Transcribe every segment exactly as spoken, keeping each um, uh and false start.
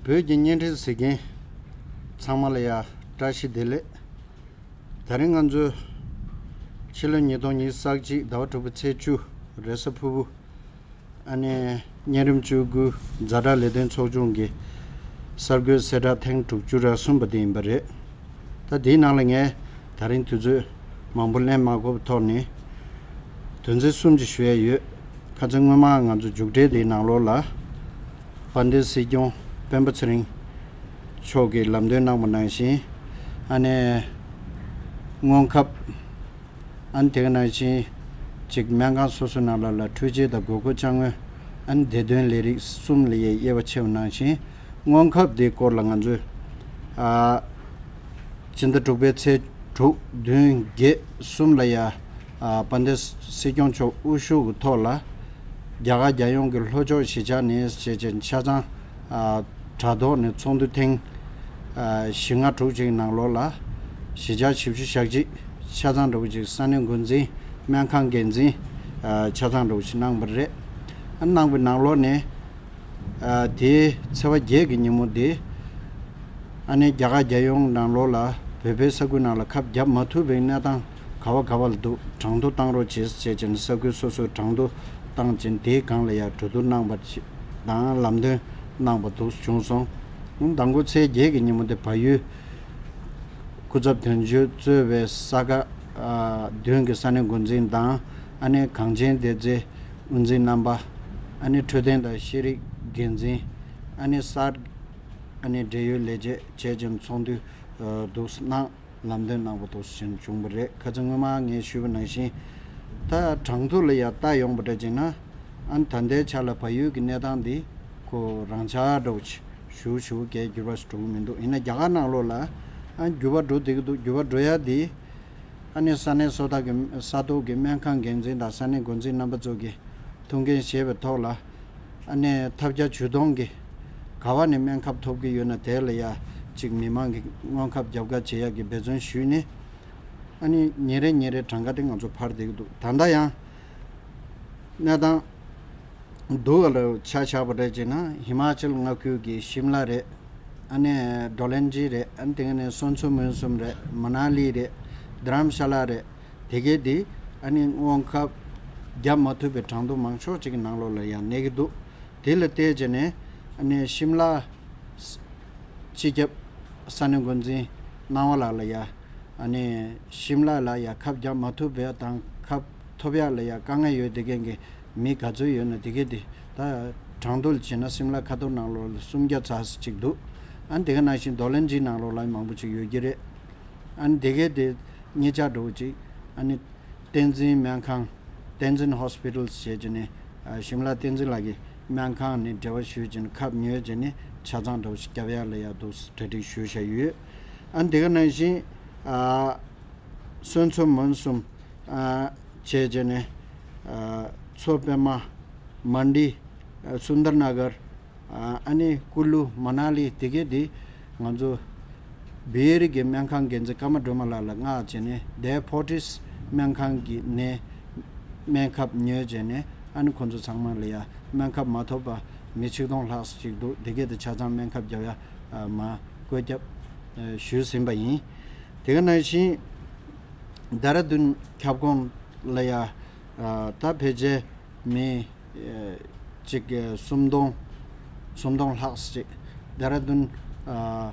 བོད་ཀྱི་བརྙན་འཕྲིན་གཟིགས་མཁན་ཚང་མ་ལ་ཡ་བཀྲ་ཤིས་བདེ་ལེགས། ད་རིང་ང་ཚོས་ཕྱི་ལོ་ཉིས་སྟོང་ཉི་ཤུ་རྩ་གཅིག་ཟླ་བ་དྲུག་པའི་ཚེས་བཅུ་རེས་གཟའ་ཕུར་བུ། ཨ་ནི་གཉན་རིམས་བཅུ་དགུ་ཛ་དྲག་ལས་དོན་ཚོགས་ཆུང་གི་གསར་འགོད་གསལ་བསྒྲགས་ཐེངས་དྲུག་ཅུ་རེ་གསུམ་པ་དེ་ཡིན་པ་རེད། ད་དེའི་ནང་ལ་ངས་ད་རིང་དུས་ཚོད་མང་པོ་ལེན་མ་དགོས་པའི་ཐོག་ནས་དོན་ཚན་གསུམ་ཅིག་ཞུ་ཡ་ཡོད། ཁ་སང་སྔོན་མ་ང་ཚོ་མཇུག་འབྲས་དེའི་ནང་ལོགས་ལ། དཔལ་ལྡན་སྲིད་སྐྱོང་སྤེན་པ་ཚེ་རིང་མཆོག་གིས་ལམ་སྟོན་གནང་བ་ནང་བཞིན། ཨ་ནེ་སྔོན་ཁབ། ཨ་ནི་དེ་ག་ནང་བཞིན་ཅིག་སྨན་ཁང་སོ་སོའི་ནང་ལ་ལ་འཕྲུལ་ཆས་དང་དགོས་མཁོ་ཆ་དངོས། ཨ་ནི་བདེ་དོན་ལས་རིགས་གསུམ་ལ་ཡའི་དབྱེ་བ་ཕྱེ་བ་ནང་བཞིན། སྔོན་ཁབ་དེའི་སྐོར་ལ་ང་ཚོས་ཨ་སྤྱི་ཟླ་དྲུག་པའི་ཚེས་དྲུག་བདུན་བརྒྱད་གསུམ་ལ་ཡ་ཨ་དཔལ་ལྡན་སྲིད་སྐྱོང་མཆོག་དབུ་བཞུགས་ཀྱི་ཐོག་ལ་རྒྱ་གར་རྒྱལ་ཡོངས་ཀྱི་ལྷོ་ཕྱོགས་གཞིས་ཆགས་ནས་བྱས་རྗེས་ཆ་ཚང་ཨ་དྲ་ཐོག་ནས་ཚོགས་འདུ་ཐེངས་ཨ་བཞི་ལྔ་དྲུག་ཅིག་ནང་ལོགས་ལ་གཞིས་ཆགས་བཞི་བཅུ་ཞེ་གཅིག་ཆ་ཚང་འདྲ་བོ་ཅིག་ས་གནས་འགོ་འཛིན། སྨན་ཁང་འགན་འཛིན་ཨ་ཆ་ཚང་འདྲ་བོ་ཅིག་གནང་བ་རེད། ཨ་གནང་བའི་ནང་ལོགས་ནས། ཨ་དེའི་ཚེས་པ་བརྒྱད་ཀྱི་ཉིན་མོ་དེ། ཨ་ནི་རྒྱ་གར་རྒྱལ་ཡོངས་ནང་ལོགས་ལ་བོད་པའི་ས་ཁུལ་ནང་ལ་ཁབ་བརྒྱབ་མ་ཐུབ་པའི་གནས་སྟངས་ག་བ་ག་བ་ལ་འདུག་གྲངས་ཐོ་བཏང་རོགས་བྱེད་ཅེས་བྱས་ནས་ས་ཁུལ་སོ་སོའི་གྲངས་ཐོ་བཏང་བྱས་ནས་དེའི་སྒང་ལ་ཡང་གྲོས་བསྡུར་གནང་པ་ཞིག་དང་ལམ་སྟོན་གནང་པ་འདུག་བྱུང་སོང་། མདང་དགོང་ཚེས་བརྒྱད་ཀྱི་ཉིན་མོ་དེ་བལ་ཡུལ་སྐུ་ཚབ་དོན་གཅོད་གཙོས་པའི་ས་ག་ཨ་བདུན་གྱི་ས་གནས་འགོ་འཛིན་དང་ཨ་ནི་གངས་ཅན་སྡེ་ཚན་དབུ་འཛིན་རྣམ་པ། ཨ་ནི་འཕྲོད་བསྟེན་དང་ཤེས་རིག་འགན་འཛིན། ཨ་ནི་གསར། ཨ་ནི་འབྲེལ་ཡོད་ལས་བྱེད་བཅས་ཀྱི་ཚོགས་འདུ་འདུག་གནང་ལམ་སྟོན་གནང་བ་འདུག་ཟེར་བྱུང་བ་རེད། ཁ་སང་སྔོན་མ་ངས་ཞུས་པ་ནང་བཞིན། ད་གྲངས་ཐོ་ལ་ཡང་ལྟ་ཡོང་བ་འདྲ་བྱས་ན། ཨ་ནི་ད་ལྟའི་ཆ་ལ་བལ་ཡུལ་གྱི་གནས་སྟངས་འདི་ཁོ་རང་འཇགས་འདྲ་བོ་ཅིག་ཞུ་ཞུ་གས་འགྱུར་བ་ཞིག་འགྲོ་གི་མི་འདུག་ཡིན་ན་རྒྱ་གར་ནང་ལོགས་ལ་ཨ་འགྱུར་བ་འགྲོ་བསྡད་ཀྱི་འདུག་འགྱུར་བ་འགྲོ་ཡ་འདི། ཨ་ནི་ས་གནས་སོ་ཐར་གྱི་ས་ཐོག་གི་སྨན་ཁང་འགན་འཛིན་དང་ས་གནས་འགོ་འཛིན་རྣམ་པ་ཚོ་གིས་ཐུགས་འགན་བཞེས་པའི་ཐོག་ལ། ཨ་ནི་ཐབས་བརྒྱ་ཇུས་སྟོང་གིས་ག་བ་ནས་སྨན་ཁབ་ཐོབ་ཀྱི་ཡོད་ན་དེ་ལ་ཡ་གཅིག་མི་མང་གི་སྔོན་ཁབ་རྒྱབ་ཁ་བྱེད་ཡག་གི་འབད་བརྩོན་ཞུས་ནས། ཨ་ནི་ཉིན་རེ་ཉིན་རེ་གྲངས་ཀ་དེ་ང་ཚོ་འཕར་བསྡད་ཀྱི་འདུག་ད་ལྟ་ཡང་གནས་སྟངས་འདུག་ག་ལ་ཆ་བཞག་པ་འདྲ་བྱས་ན་ཧི་མ་ཅལ་མངའ་ཁུལ་གྱི་ཤིམ་ལ་རེད། ཨ་ནི་ཌོ་ལན་ཇི་རེད། ཨ་ནི་དེ་ག་ནས་སོན་ཚུ་མོན་སུམ་རེད། མ་ན་ལི་རེད། དྷ་རམ་ཤ་ལ་རེད། དེ་གས་དེ་ཨ་ནི་སྔོན་ཁབ་བརྒྱབ་མ་ཐུབ་པའི་གྲངས་ཐོ་མང་ཤོས་ཅིག་གི་ནང་ལོགས་ལ་ཡང་གནས་ཀྱི་འདུག་དེ་ལ་བལྟས་བྱས་ནས་ཨ་ནི་ཤིམ་ལ་སྤྱི་ཁྱབ་ས་གནས་འགོ་འཛིན་སྣང་བ་ལགས་ལ་ཡ་ཨ་ནི་ཤིམ་ལ་ལ་ཡ་ཁབ་བརྒྱབ་མ་ཐུབ་པའི་དང་ཁབ་ཐོབ་ཡག་ལ་ཡ་དཀའ་ངལ་ཡོད་དེ་གས་ཀྱི་མི་ག་ཚོད་ཡོད་ན་དེ་གས་དེ་ད་གྲངས་ཐོ་ལ་བྱས་ན་ཤིམ་ལ་ཁ་ཐོར་ནང་ལོགས་ལ་སུམ་བརྒྱ་ཙམ་ཅིག་འདུག་ཨ་ནི་དེ་ག་ནང་བཞིན་ཌོ་ལན་ཇི་ནང་ལོགས་ལ་མང་པོ་ཅིག་ཡོད་ཀྱི་རེད། ཨ་ནི་དེ་གས་དེ་གཉིས་ཆ་འགྲོ་ཅིག་ཨ་ནི་བསྟན་འཛིན་སྨན་ཁང་། བསྟན་འཛིན་ཧོ་སི་པི་ཊལ་ཟེར་བྱས་ནས་ཨ་ཤིམ་ལ་བསྟན་འཛིན་ལགས་ཀྱི་སྨན་ཁང་ནས་འབྲེལ་བ་ཞུས་བྱས་ནས་ཁབ་ཉོས་བྱས་ནས་ཆ་ཚང་འགྲོ་ཞིག་རྒྱབ་ཡག་ལ་ཡག་འདུག་གྲ་སྒྲིག་ཞུས་བཞག་ཡོད། ཨ་ནི་དེ་ག་ནང་བཞིན་ཨ་སོན་ཚུ་མོན་སུམ་ཨ་བྱས་བྱས་ནས་ཨ་མཚོ་པད་མ། མན་ཌི། ཨ་སུན་དར་ན་གར། ཨ་ནི་ཀུ་ལུ། མ་ན་ལི་དེ་གས་དེ་ང་ཚོ་བེ་ཡེ་རི་གི་སྨན་ཁང་འགན་འཛིན་ཀརྨ་སྒྲོལ་མ་ལགས་ལ་མངགས་བྱས་ནས་དེ་ཕོར་ཊིས་སྨན་ཁང་གི་ནས་སྨན་ཁབ་ཉོས་བྱས་ནས་ཨ་ནི་ཁོང་ཚོ་ཚང་མ་ལ་ཡ་སྨན་ཁབ་མ་ཐོབ་པ་མི་ཆིག་སྟོང་ལྷག་ཅིག་འདུག་དེ་གས་དེ་ཆ་ཚང་སྨན་ཁབ་རྒྱབ་ཡ་མ་བཀོད་ཁྱབ་ཞུས་ཟིན་པ་ཡིན། དེ་ག་ནང་བཞིན་དྷ་ར་དུན་ཁྱབ་ཁོངས་ལ་ཡ་ད་ཕལ་ཆེར་མི་གཅིག་གི་སུམ་སྟོང་། སུམ་སྟོང་ལྷག་ཅིག་དྷ་ར་དུན་ཨ་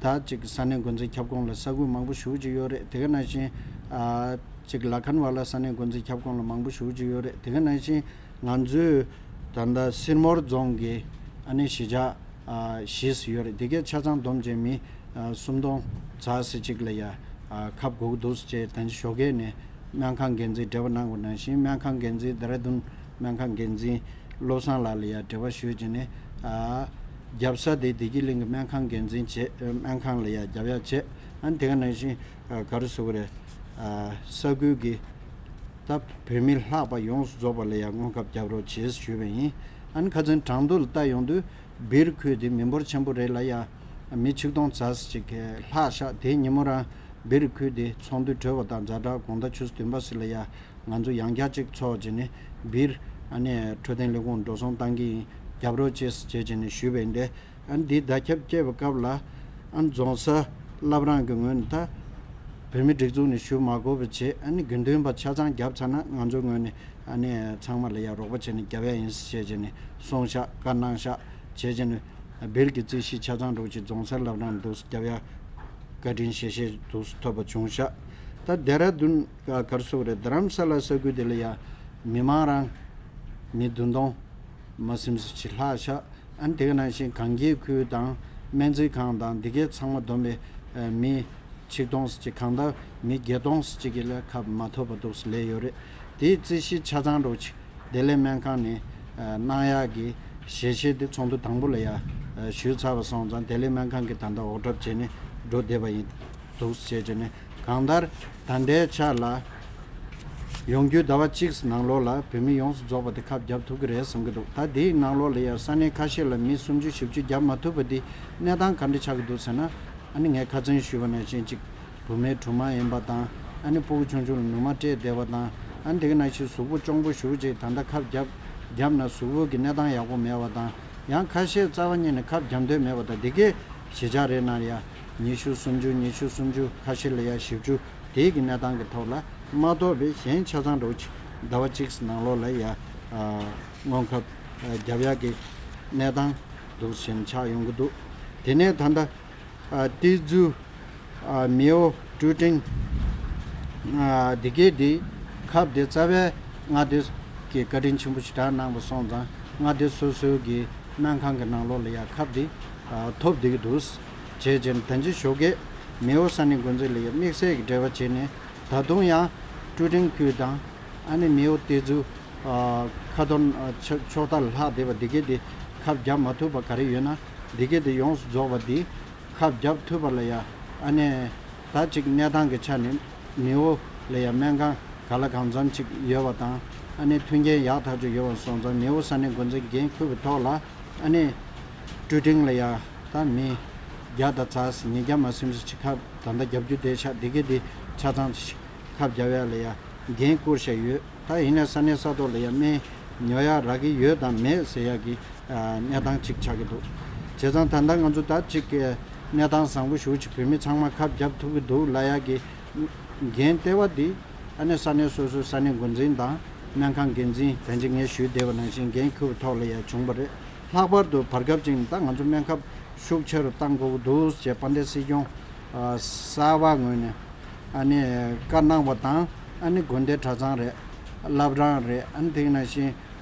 ད་ཅིག་ས་གནས་འགོ་འཛིན་ཁྱབ་ཁོངས་ལ་ས་ཁུལ་མང་པོ་ཞེ་པོ་ཅིག་ཡོད་རེད། དེ་ག་ནང་བཞིན་ཨ་ཅིག་ལ་ཁན་ཝ་ལ་ས་གནས་འགོ་འཛིན་ཁྱབ་ཁོངས་ལ་མང་པོ་ཞེ་པོ་ཅིག་ཡོད་རེད། དེ་ག་ནང་བཞིན་ང་ཚོའི་ད་ལྟ་སིར་མོར་རྫོང་གི་ཨ་ནི་གཞིས་ཆགས་ཨ་བཞི་ཡོད་རེད། དེ་གའི་ཆ་ཚང་བསྡོམས་བྱས་མི་ཨ་སུམ་སྟོང་ཙམ་ཞིག་ཅིག་ལ་ཡ་ཨ་ཁབ་དགོས་ཀྱི་འདུག་ཅེས་ད་ནི་ཞོགས་ཀས་ནས་སྨན་ཁང་འགན་འཛིན་འབྲེལ་བ་གནང་བ་ནང་བཞིན་སྨན་ཁང་འགན་འཛིན་དྷ་ར་དུན་སྨན་ཁང་འགན་འཛིན་བློ་བཟང་ལགས་ལ་ཡ་འབྲེལ་བ་ཞུས་བྱས་ནས་ཨ་རྒྱབ་ས་དེ་བདེ་སྐྱིད་གླིང་གི་སྨན་ཁང་འགན་འཛིན་བྱས། སྨན་ཁང་ལ་ཡ་རྒྱབ་ཡ་བྱས། ཨ་ནི་དེ་ག་ནང་བཞིན་ཨ་ག་རེ་ཟེར་དགོས་རེད། ཨ་ས་ཁུལ་གྱི་ད་བོད་མི་ལྷག་པ་ཡོངས་སུ་རྫོགས་པ་ལ་ཡ་སྔོན་ཁབ་རྒྱབ་རོགས་བྱེད་ཞུས་པ་ཡིན། ཨ་ནི་ཁ་སང་གྲངས་ཐོ་ལ་ལྟ་ཡོང་དུས་སྦིར་ཁུལ་དེ་མི་འབོར་ཆེན་པོ་རེད་ལ་ཡ། མི་ཆིག་སྟོང་ཙམ་ཞིག་ལྷག་ཤག་དེ་ཉིན་མོ་རང་སྦིར་ཁུལ་དེ་ཚོགས་འདུ་གྲོལ་བ་དང་ཛ་དྲག་དགོང་དག་ཆུ་ཚོད་བདུན་པ་ཙམ་ལ་ཡ་ང་ཚོ་ཡང་བསྐྱར་ཅིག་ཚོགས་བྱས་ནས་སྦིར་ཨ་ནི་འཕྲོད་བསྟེན་ལས་ཁུངས་འགྲོ་སོང་བཏང་གི་ཡིན། རྒྱབ་རོགས་བྱེད་ཟེར་བྱས་བྱས་ནས་ཞུས་པ་ཡིན་ཏེ། ཨ་ནི་འདིའི་བརྡ་ཁྱབ་སྐྱེས་པའི་སྐབས་ལ། ཨ་ནི་རྫོང་སར་བླ་བྲང་གི་ངོས་ནས་ད་བོད་མི་སྒྲིག་འཛུགས་ནས་ཞུ་མ་དགོས་པ་བྱས། ཨ་ནི་དགེ་འདུན་པ་ཆ་ཚང་བརྒྱབ་ཚར་ན་ང་ཚོའི་ངོས་ནས་ཨ་ནི་ཚང་མ་ལ་ཡ་རོགས་པ་བྱས་ནས་རྒྱབ་ཡ་ཡིན་ཟེར་བྱས་ནས་གསུངས་ཤག་བཀའ་གནང་ཤག་བྱས་བྱས་ནས་བིལ་གྱི་རྩིས་གཞི་ཆ་ཚང་འདྲ་བོ་ཅིག་རྫོང་སར་བླ་བྲང་འདུག་སེ་རྒྱབ་ཡ་བཀའ་དྲིན་ཞལ་བཞེས་འདུག་སེ་ཐོབ་པ་བྱུང་ཤག་ད་ལྡེ་ར་ལྡུན་ག་གར་སོགས་རེད། རྡ་རམ་ས་ལ་ས་ཁུལ་དེ་ལ་ཡ་མི་མང་རང་མི་བདུན་སྟོང་མ་ཟིན་ཙམ་ཅིག་ལྷག་ཤག་ཨ་ནི་དེ་ག་ནང་བཞིན་གངས་སྐྱིད་ཁུལ་དང་སྨན་རྩིས་ཁང་དང་འདི་གའི་ཚང་མ་བསྡོམས་པའི་ཨ་མི་ཆིག་སྟོང་ཙམ་ཅིག་གང་ལྟར་མི་བརྒྱད་སྟོང་ཙམ་ཅིག་གི་ལས་ཁ་མ་ཐོབ་པ་འདུག་སེ་ལས་ཡོད་རེད། དེའི་རྩིས་གཞི་ཆ་ཚང་འདྲ་བོ་ཅིག་བདེ་ལེགས་སྨན་ཁང་ནས་ཨ་གནང་ཡག་གི་ཞལ་བཞེས་དེ་ཚོགས་འདུ་དང་པོ་ལ་ཡ་ཨ་ཞུས་ཚར་བ་སོང་ཙང་། བདེ་ལེགས་སྨན་ཁང་གིས་ད་ལྟ་འོག་གྲབས་བྱས་ནས་འགྲོ་བསྡད་པ་ཡིན་འདུག་ཟེར་བྱས་ནས། གང་ལྟར་ད་ལྟའི་ཆ་ལ་ཡོང་རྒྱུའི་ཟླ་བ་གཅིག་ནང་ལོགས་ལ་བོད་མི་ཡོངས་སུ་རྫོགས་པ་དེ་ཁབ་བརྒྱབ་ཐུབ་ཀྱི་རེད་བསམ་གྱི་འདུག་ད་དེའི་ནང་ལོགས་ལ་ཡ་ས་གནས་ཁ་ཤས་ལ་མི་སུམ་ཅུ་བཞི་བཅུ་བརྒྱབ་མ་ཐུབ་པ་འདི་གནས་སྟངས་ག་འདྲ་ཆགས་ཀྱི་འདུག་ཟེར་ན། ཨ་ནི་ངས་ཁ་སང་ཞུས་པ་ནང་བཞིན་ཅིག་བུད་མེད་དྲུག་མ་ཡིན་པ་དང་། ཨ་ནི་སྤུ་གུ་ཆུང་ཆུང་ལ་ནུ་མ་སྤྲད་བསྡད་པ་དང་། ཨ་ནི་དེ་ག་ནང་བཞིན་གཟུགས་པོ་གཅོང་པོ་ཞེ་པོ་ཅིག་ད་ལྟ་ཁབ་བརྒྱབ་བརྒྱབ་ན་གཟུགས་པོ་གི་གནས་སྟངས་ཡག་པོ་མེད་པ་དང་། ཡང་ཁ་ཤས་རྩ་བ་ཉིད་ནས་ཁབ་བརྒྱབ་འདོད་མེད་པ་དང་། འདི་གའི་གཞིས་ཆགས་རེ་ནང་ཡ་ཉི་ཤུ་སུམ་ཅུ། ཉི་ཤུ་སུམ་ཅུ། ཁ་ཤས་ལ་ཡ་བཞི་བཅུ། དེའི་གི་གནས་སྟངས་ཀྱི་ཐོག་ལ་མ་གཏོགས་པའི་གཞན་ཆ་ཚང་འདྲ་བོ་ཅིག་ཟླ་བ་གཅིག་ནང་ལོགས་ལ་ཡ་ཨ་སྔོན་ཁབ་ཨ་བརྒྱབ་ཡག་གི་གནས་སྟངས་འདུག་ཟིན་ཆགས་ཡོང་གི་འདུག་དེ་ནས་ད་ལྟ་ཨ་ཏི་ཛུ། ཨ་མེའོ། ཀྲུ་ཀྲིང་། ཨ་འདི་གའི་འདི་ཁབ་དེ་རྩ་བའི་མངའ་སྡེ་གི་བཀའ་དྲིན་ཆེན་པོ་ཞེ་དྲག་གནང་བ་སོང་ཙང་། མངའ་སྡེ་སོ་སོའི་གི་སྨན་ཁང་གི་ནང་ལོགས་ལ་ཡ་ཁབ་འདི་ཨ་ཐོབ་བསྡད་ཀྱི་འདུག་བྱས་རྗེས་ད་ཅི་ཞོགས་ཀས་མེའོ་ས་གནས་འགོ་འཛིན་ལ་ཡ་དམིགས་བསལ་གྱི་འབྲེལ་བ་བྱས་ནས། ད་དུང་ཡང་ཀྲུ་ཀྲིང་ཁུལ་དང་། ཨ་ནི་མེའོ་ཏི་ཛུ། ཨ་ཁ་ཐོར། ཨ་ཕྱོགས་ཕྱོགས་མཐའ་ལ་ལྷག་བསྡད་པ་འདི་གའི་འདི་ཁབ་བརྒྱབ་མ་ཐུབ་པ་ག་རེ་ཡོད་ན། འདི་གའི་འདི་ཡོངས་སུ་རྫོགས་པ་འདི་ཁབ་བརྒྱབ་ཐུབ་པ་ལ་ཡ། ཨ་ནི་ད་ཅིག་གནས་སྟངས་ཀྱི་ཆ་ནས་མེའོ་ལ་ཡ་སྨན་ཁང་ག་ལ་གང་འཚམ་ཅིག་ཡོད་པ་དང་། ཨ་ནི་མཐུན་རྐྱེན་ཡག་ཐག་ཆོད་ཡོད་པ་སོང་ཙང་། མེའོ་ས་གནས་འགོ་འཛིན་འགན་འཁུར་བའི་ཐོག་ལ། ཨ་ནི་ཀྲུ་ཀྲིང་ལ་ཡ་ད་མི་བརྒྱ་དང་ཙམ་ཞིག་ཉིས་བརྒྱ་མ་ཟིན་ཙམ་ཅིག་ཁབ་ད་ལྟ་བརྒྱབ་རྒྱུ་བསྡད་ཤག་འདི་གའི་འདི་ཆ་ཚང་ཅིག་ཁབ་བརྒྱབ་ཡ་ལ་ཡ་འགན་བསྐུར་བཞག་ཡོད། ད་ཡིན་ནའི་ས་གནས་ས་ཐོག་ལ་ཡ་སྨན་ཉོ་ཡ་རག་གི་ཡོད་དང་མེད་ཟེར་ཡ་གི་ཨ་གནས་སྟངས་ཅིག་ཆགས་ཀྱི་འདུག་བྱས་ཙང་ད་ལྟ་ང་ཚོ་ད་ཅིག་གི་གནས་སྟངས་བཟང་པོ་ཞེ་པོ་ཅིག་བོད་མི་ཚང་མ་ཁབ་བརྒྱབ་ཐུབ་ཀྱི་འདུག་ལབ་ཡ་གི་འགན་ལྟེ་བ་འདི། ཨ་ནི་ས་གནས་སོ་སོའི་ས་གནས་འགོ་འཛིན་དང་སྨན་ཁང་འགན་འཛིན། ད་ཅི་ངས་ཞུས་བསྡད་པ་ནང་བཞིན་འགན་འཁུར་བའི་ཐོག་ལ་ཡ་བྱུང་བ་རེད། ལྷག་པར་དུ་བར་སྐབས་ཅིག་ནས་ད་ང་ཚོ་སྨན་ཁབ་ཤུགས་ཆེ་རུ་གཏང་དགོས་ཀྱི་འདུག་ཅེས་དཔལ་ལྡན་སྲིད་སྐྱོང་ཨ་གསར་པ་ངོས་ནས། ཨ་ནི་བཀའ་གནང་བ་དང་། ཨ་ནི་དགོན་སྡེ་གྲྭ་ཚང་རེད། བླ་བྲང་རེད། ཨ་ནི་དེ་ནང་བཞིན་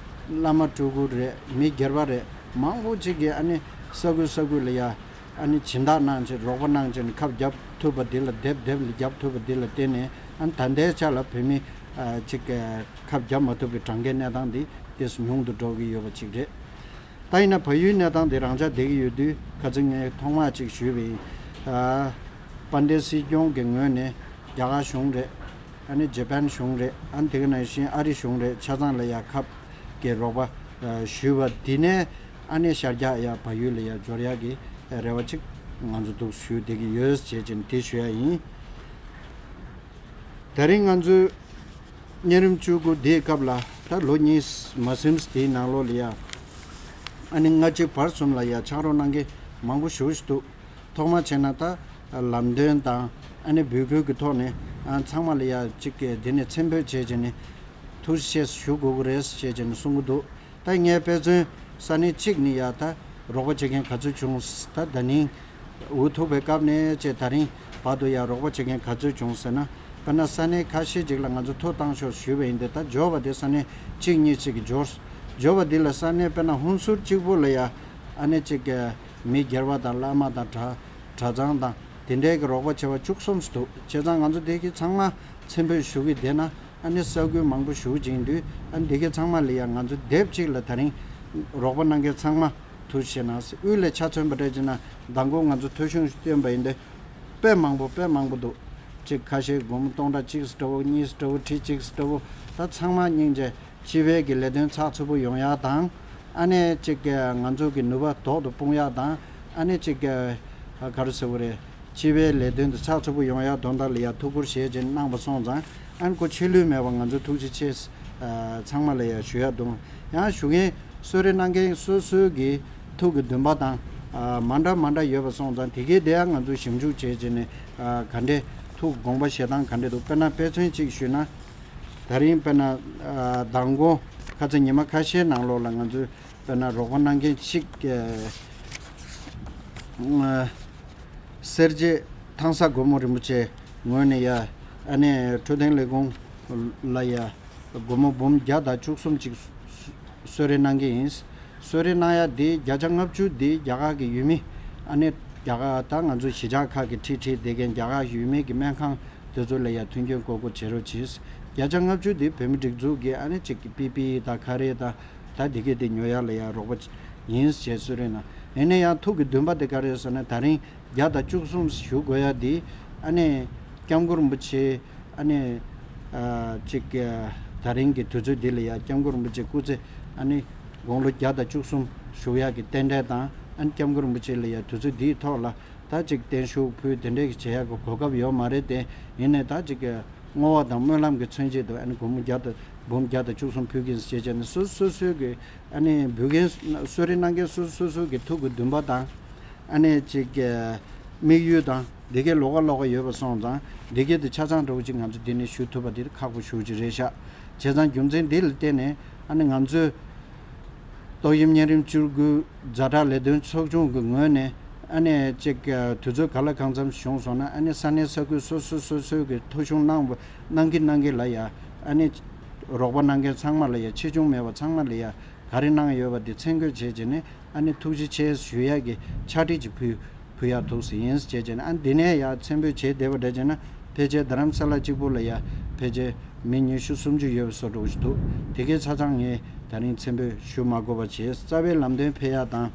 བླ་མ་སྤྲུལ་སྐུ་རེད། མི་སྒེར་པ་རེད། མང་པོ་ཅིག་གིས་ཨ་ནི་ས་ཁུལ་ས་ཁུལ་ལ་ཡ་ཨ་ནི་སྦྱིན་བདག་གནང་བྱས། རོགས་པ་གནང་བྱས་ནས་ཁབ་བརྒྱབ་ཐུབ་པ་འདི་ལ། དེབ་དེབ་ལ་བརྒྱབ་ཐུབ་པ་འདི་ལ་བརྟེན་ནས། ཨ་ནི་ད་ལྟའི་ཆ་ལ་བོད་མི་ཨ་ཅིག་ཁབ་བརྒྱབ་མ་ཐུབ་པའི་གྲངས་ཀའི་གནས་སྟངས་འདི་ཏོག་ཙམ་ཉུང་དུ་འགྲོ་གི་ཡོད་པ་ཅིག་རེད། ད་ཡིན་ན་བལ་ཡུལ་གནས་སྟངས་དེ་རང་འཇགས་བསྡད་ཀྱི་ཡོད་དུས། ཁ་སང་ངས་ཐོག་མར་ཅིག་ཞུས་པ་ཡིན། ཨ་དཔལ་ལྡན་སྲིད་སྐྱོང་གི་ངོས་ནས་རྒྱ་གར་གཞུང་རེད། ཨ་ནི་ཇེ་པན་གཞུང་རེད། ཨ་ནི་དེ་ག་ནང་བཞིན་ཨ་རི་གཞུང་རེད། ཆ་ཚང་ལ་ཡ་ཁབ་ཀྱི་རོགས་པ་ཨ་ཞུས་པ་འདི་ནས། ཨ་ནི་ཤར་རྒྱག་ཡ་བལ་ཡུལ་ལ་ཡ་འབྱོར་ཡ་གི་རེ་བ་ཅིག་ང་ཚོ་འདུག་ཞུས་བསྡད་ཀྱི་ཡོད་ཅེས་ཀྱི་དེ་ཞུ་ཡ་ཡིན། ད་རིང་ང་ཚོའི་གཉན་རིམས་བཅུ་དགུ་འདིའི་སྐབས་ལ། ད་ལོ་གཉིས་མ་ཟིན་དེའི་ནང་ལོགས་ལ་ཡ། ཨ་ནི་ལྔ་གཅིག་བར་གསུམ་ལ་ཡ་ཕྱག་རོགས་གནང་མཁན་མང་པོ་ཞེ་པོ་ཞིག་འདུག་ཐོག་མ་བྱས་ན་ད་ལམ་སྟོན་དང་། ཨ་ནི་འབོད་སྐུལ་གྱི་ཐོག་ནས། ཨ་ཚང་མ་ལ་ཡ་ཅིག་གི་འདི་ནས་མཚན་འབོད་བྱས་བྱས་ནས་ཐུགས་རྗེ་ཆེ་ཞུ་དགོས་ཀྱི་རེད་ཅེས་བྱས་ནས་གསུང་གི་འདུག་ད་ངས་དཔེ་མཚོན་ས་གནས་གཅིག་ནས་ཡ་ད་རོགས་པ་བྱེད་མཁན་ག་ཚོད་བྱུང་། ད་ད་ནིང་འུ་ཐུག་པའི་སྐབས་ནས་བྱས་ད་རིང་བར་དུ་ཡ་རོགས་པ་བྱེད་མཁན་ག་ཚོད་བྱུང་ཟེར་ན། དཔེར་ན་ས་གནས་ཁ་ཤས་ཅིག་ལ་ང་ཚོ་ཐོ་བཏང་ཤོག་ཞུས་པ་ཡིན་ཏེ། ད་འབྱོར་བ་དེ་ས་གནས་གཅིག་གཉིས་ཅིག་གིས་འབྱོར། འབྱོར་བ་འདི་ལ་ས་གནས་དཔེར་ན་ཧུན་སུར་གཅིག་པོ་ལ་ཡ། ཨ་ནི་ཅིག་གི་མི་སྒེར་པ་དང་བླ་མ་དང་གྲྭ་གྲྭ་ཚང་དང་དེ་འདྲའི་གི་རོགས་པ་བྱེད་པ་བཅུ་གསུམ་ཙམ་འདུག་བྱས་ཙང་ང་ཚོ་དེ་གི་ཚང་མ་མཚན་འབོད་ཞུ་གི་བསྡད་ན། ཨ་ནི་ས་ཁུལ་མང་པོ་ཞེ་པོ་ཅིག་ཡིན་དུས། ཨ་ནི་དེ་གི་ཚང་མ་ལ་ཡ་ང་ཚོ་དེབ་གཅིག་ལ་ད་རིང་རོགས་པ་གནང་མཁན་ཚང་མ་ཐུགས་རྗེ་གནང་ཟེར། དབུས་ལ་ཆ་མཚོན་པ་འདྲ་བྱས་ན། མདང་དགོང་ང་ཚོ་ཐོ་གཞུང་ཞིག་བཏོན་པ་ཡིན་ཏེ། དཔེ་མང་པོ་དཔེ་མང་པོ་འདུག་ཅིག་ཁ་ཤས་སྒོར་མོ་སྟོང་ཕྲག་གཅིག་ཙམ་འདྲ་བོ། གཉིས་ཙམ་འདྲ་བོ། ཁྲི་གཅིག་ཙམ་འདྲ་བོ། ད་ཚང་མ་སྙིང་རྗེ། སྤྱི་པའི་གི་ལས་དོན་ཚགས་ཚུད་པོ་ཡོང་ཡག་དང་། ཨ་ནི་ཅིག་གི་ང་ཚོ་གི་ནུས་པ་ཐོག་ཏུ་སྤུངས་ཡག་དང་། ཨ་ནི་ཅིག་གི་ག་རེ་ཟེར་དགོས་རེད། སྤྱི་པའི་ལས་དོན་དེ་ཚགས་ཚུད་པོ་ཡོང་ཡག་དོན་དག་ལ་ཡ་ཐུགས་ཁུར་བཞེས་བྱས་གནང་བ་སོང་ཙང་། ཨ་ནི་ཁོ་ཆད་ལུས་མེད་པ་ང་ཚོ་ཐུགས་རྗེ་ཆེ། ཨ་ཚང་མ་ལ་ཡ་ཞུ་ཡག་འདུག་ཡང་ཞུ་མཁན་གསོལ་རས་གནང་མཁན་སོ་སོའི་གི་ཐུགས་ཀྱི་འདུན་པ་དང་ ཨ་མ་འདྲ་མ་འདྲ་ཡོད་པ་སོང་ཙང་དེ་གའི་དེ་ཡང་ང་ཚོས་ཞིབ་འཇུག་བྱས་བྱས་ནས་ཨ་ག་འདྲས་ཐུགས་དགོངས་པ་བཞེས་སྟངས་ག་འདྲས་འདུག་དཔེར་ན་དཔེ་མཚོན་གཅིག་ཞུས་ན། ད་རིང་དཔེར་ན་ཨ་མདང་དགོང་ཁ་སང་ཉི་མ་ཁ་ཤས་ནང་ལོགས་ལ་ང་ཚོས་དཔེར་ན་རོགས་པ་གནང་མཁན་གཅིག་ཨ་སེར་བྱེས་ཐང་ས་སྒོ་མོ་རིན་པོ་ཆེ་ངོས་ནས་ཡ་ཨ་ནི་འཕྲོད་བསྟེན་ལས་ཁུངས་ལ་ཡ་སྒོར་མོ་འབུམ་བརྒྱ་དང་བཅུ་གསུམ་ཅིག་གསོལ་རས་གནང་གི་ཡིན། གསོལ་རས་གནང་ཡ་འདི་བརྒྱ་ཆ་ལྔ་བཅུ་འདི་རྒྱ་གར་གྱི་ཡུལ་མི་ཨ་ནི་རྒྱ་གར་དང་ང་ཚོ་གཞིས་ཆགས་ཁག་གི་ཁྲིད་ཁྲིད་བསྡད་མཁན་རྒྱ་གར་ཡུལ་མི་གི་སྨན་ཁང་དེ་ཚོ་ལ་ཡ་མཐུན་རྐྱེན་དགོས་མཁོ་བྱེད་རོགས་གྱིས། བརྒྱ་ཆ་ལྔ་བཅུ་འདི་བོད་མི་སྒྲིག་འཛུགས་ཀྱི་ཨ་ནི་གཅིག་གི་པི་པི་ཨི་དང་ཁ་རས་དང་ད་འདི་གས་དེ་ཉོ་ཡ་ལ་ཡ་རོགས་པ་ཡིན་ཞེས་གསོལ་རས་གནང་། ཡིན་ན་ཡང་ཐུགས་ཀྱི་འདུན་པ་དེ་ག་རེ་ཟེར་ན་ད་རིང་བརྒྱ་དང་བཅུ་གསུམ་ཞུ་དགོས་ཡ་འདི་ཨ་ནི་སྐྱབས་མགོན་རིན་པོ་ཆེ་ཨ་ནི་ཨ་ཅིག་ཨ་ད་རིང་གི་དུས་ཚོད་འདི་ལ་ཡ་སྐྱབས་མགོན་རིན་པོ་ཆེ་སྐུ་ཚེ་ཨ་ནི་དགུང་ལོ་བརྒྱ་དང་བཅུ་གསུམ་བཞུགས་ཡག་གི་རྟེན་འབྲེལ་དང་ཨ་ནི་སྐྱབས་མགོན་རིན་པོ་ཆེ་ལ་ཡ་དུས་ཚོད་འདིའི་ཐོག་ལ་ད་ཅིག་བརྟན་བཞུགས་ཕུལ་དེ་འདྲའི་གི་བྱེད་ཡག་གི་གོ་སྐབས་ཡོད་མ་རེད་དེ། ཡིན་ནའི་ད་ཅིག་བསྔོ་བ་དང་སྨོན་ལམ་གྱི་མཚོན་བྱེད་དུ་ཨ་ནི་སྒོར་མོ་བརྒྱ་དང་འབུམ་བརྒྱ་དང་བཅུ་གསུམ་ཕུལ་གྱིན་ཞེས་བྱས་ནས་སོ་སོ་སོའི་གི་ཨ་ནི་འབུལ་མཁན་གསོལ་རས་གནང་མཁན་སོ་སོ་སོ་སོ་གི་ཐུགས་ཀྱི་འདུན་པ་དང་། ཨ་ནི་ཅིག་གི་དམིགས་ཡུལ་དང་འདི་གའི་ལོགས་ཀ་ལོགས་ཀ་ཡོད་པ་སོང་ཙང་འདི་གའི་དེ་ཆ་ཚང་འདྲ་བོ་ཅིག་ང་ཚོ་འདི་ནས་ཞུ་ཐུབ་པ་འདི་ཁག་པོ་ཞེ་པོ་ཅིག་རེད་ཤག་བྱས་ཙང་རྒྱུ་མཚན་འདི་ལ་བརྟེན་ནས་ཨ་ནི་ང་ཚོས་ཏོག་དབྱིབས་གཉན་རིམས་བཅུ་དགུ་ཛ་དྲག་ལས་དོན་ཚོགས་ཆུང་གི་ངོས་ནས་ཨ་ནི་ཅིག་གི་དུས་ཚོད་ག་ལ་གང་འཚམ་བྱུང་སོང་ན་ཨ་ནི་ས་གནས་ས་ཁུལ་སོ་སོ་སོ་སོའི་གི་ཐོ་གཞུང་གནང་བ་གནང་གི་གནང་གི་ལ་ཡ་ཨ་ནི་རོགས་པ་གནང་མཁན་ཚང་མ་ལ་ཡ་ཆེ་ཆུང་མེད་པ་ཚང་མ་ལ་ཡ་ག་རེ་གནང་ཡོད་པ་དེ་མཚན་འགོད་བྱས་བྱས་ནས། ཨ་ནི་ཐུགས་རྗེ་ཆེ་ཞུ་ཡག་གི་ཕྱག་བྲིས་ཅིག་ཕུལ་ཕུལ་ཡག་ཐུགས་སུ་ཡིན་ཟེར་བྱས་ནས། ཨ་ནི་འདི་ནས་ཡང་མཚན་འབོད་བྱས་བསྡད་པ་འདྲ་བྱས་ན་ཕལ་ཆེར་རྡ་རམ་ས་ལ་གཅིག་པུ་ལ་ཡ་ཕལ་ཆེར་མི་ཉི་ཤུ་སུམ་ཅུ་ཡོད་པའི་བཟོ་འདྲ་ཞིག་འདུག་དེ་གའི་ཆ་ཚང་ངས་ད་རིང་མཚན་འབོད་ཞུ་མ་དགོས་པ་བྱས། རྩ་བའི་ལམ་སྟོན་ཕེབས་ཡག་དང་།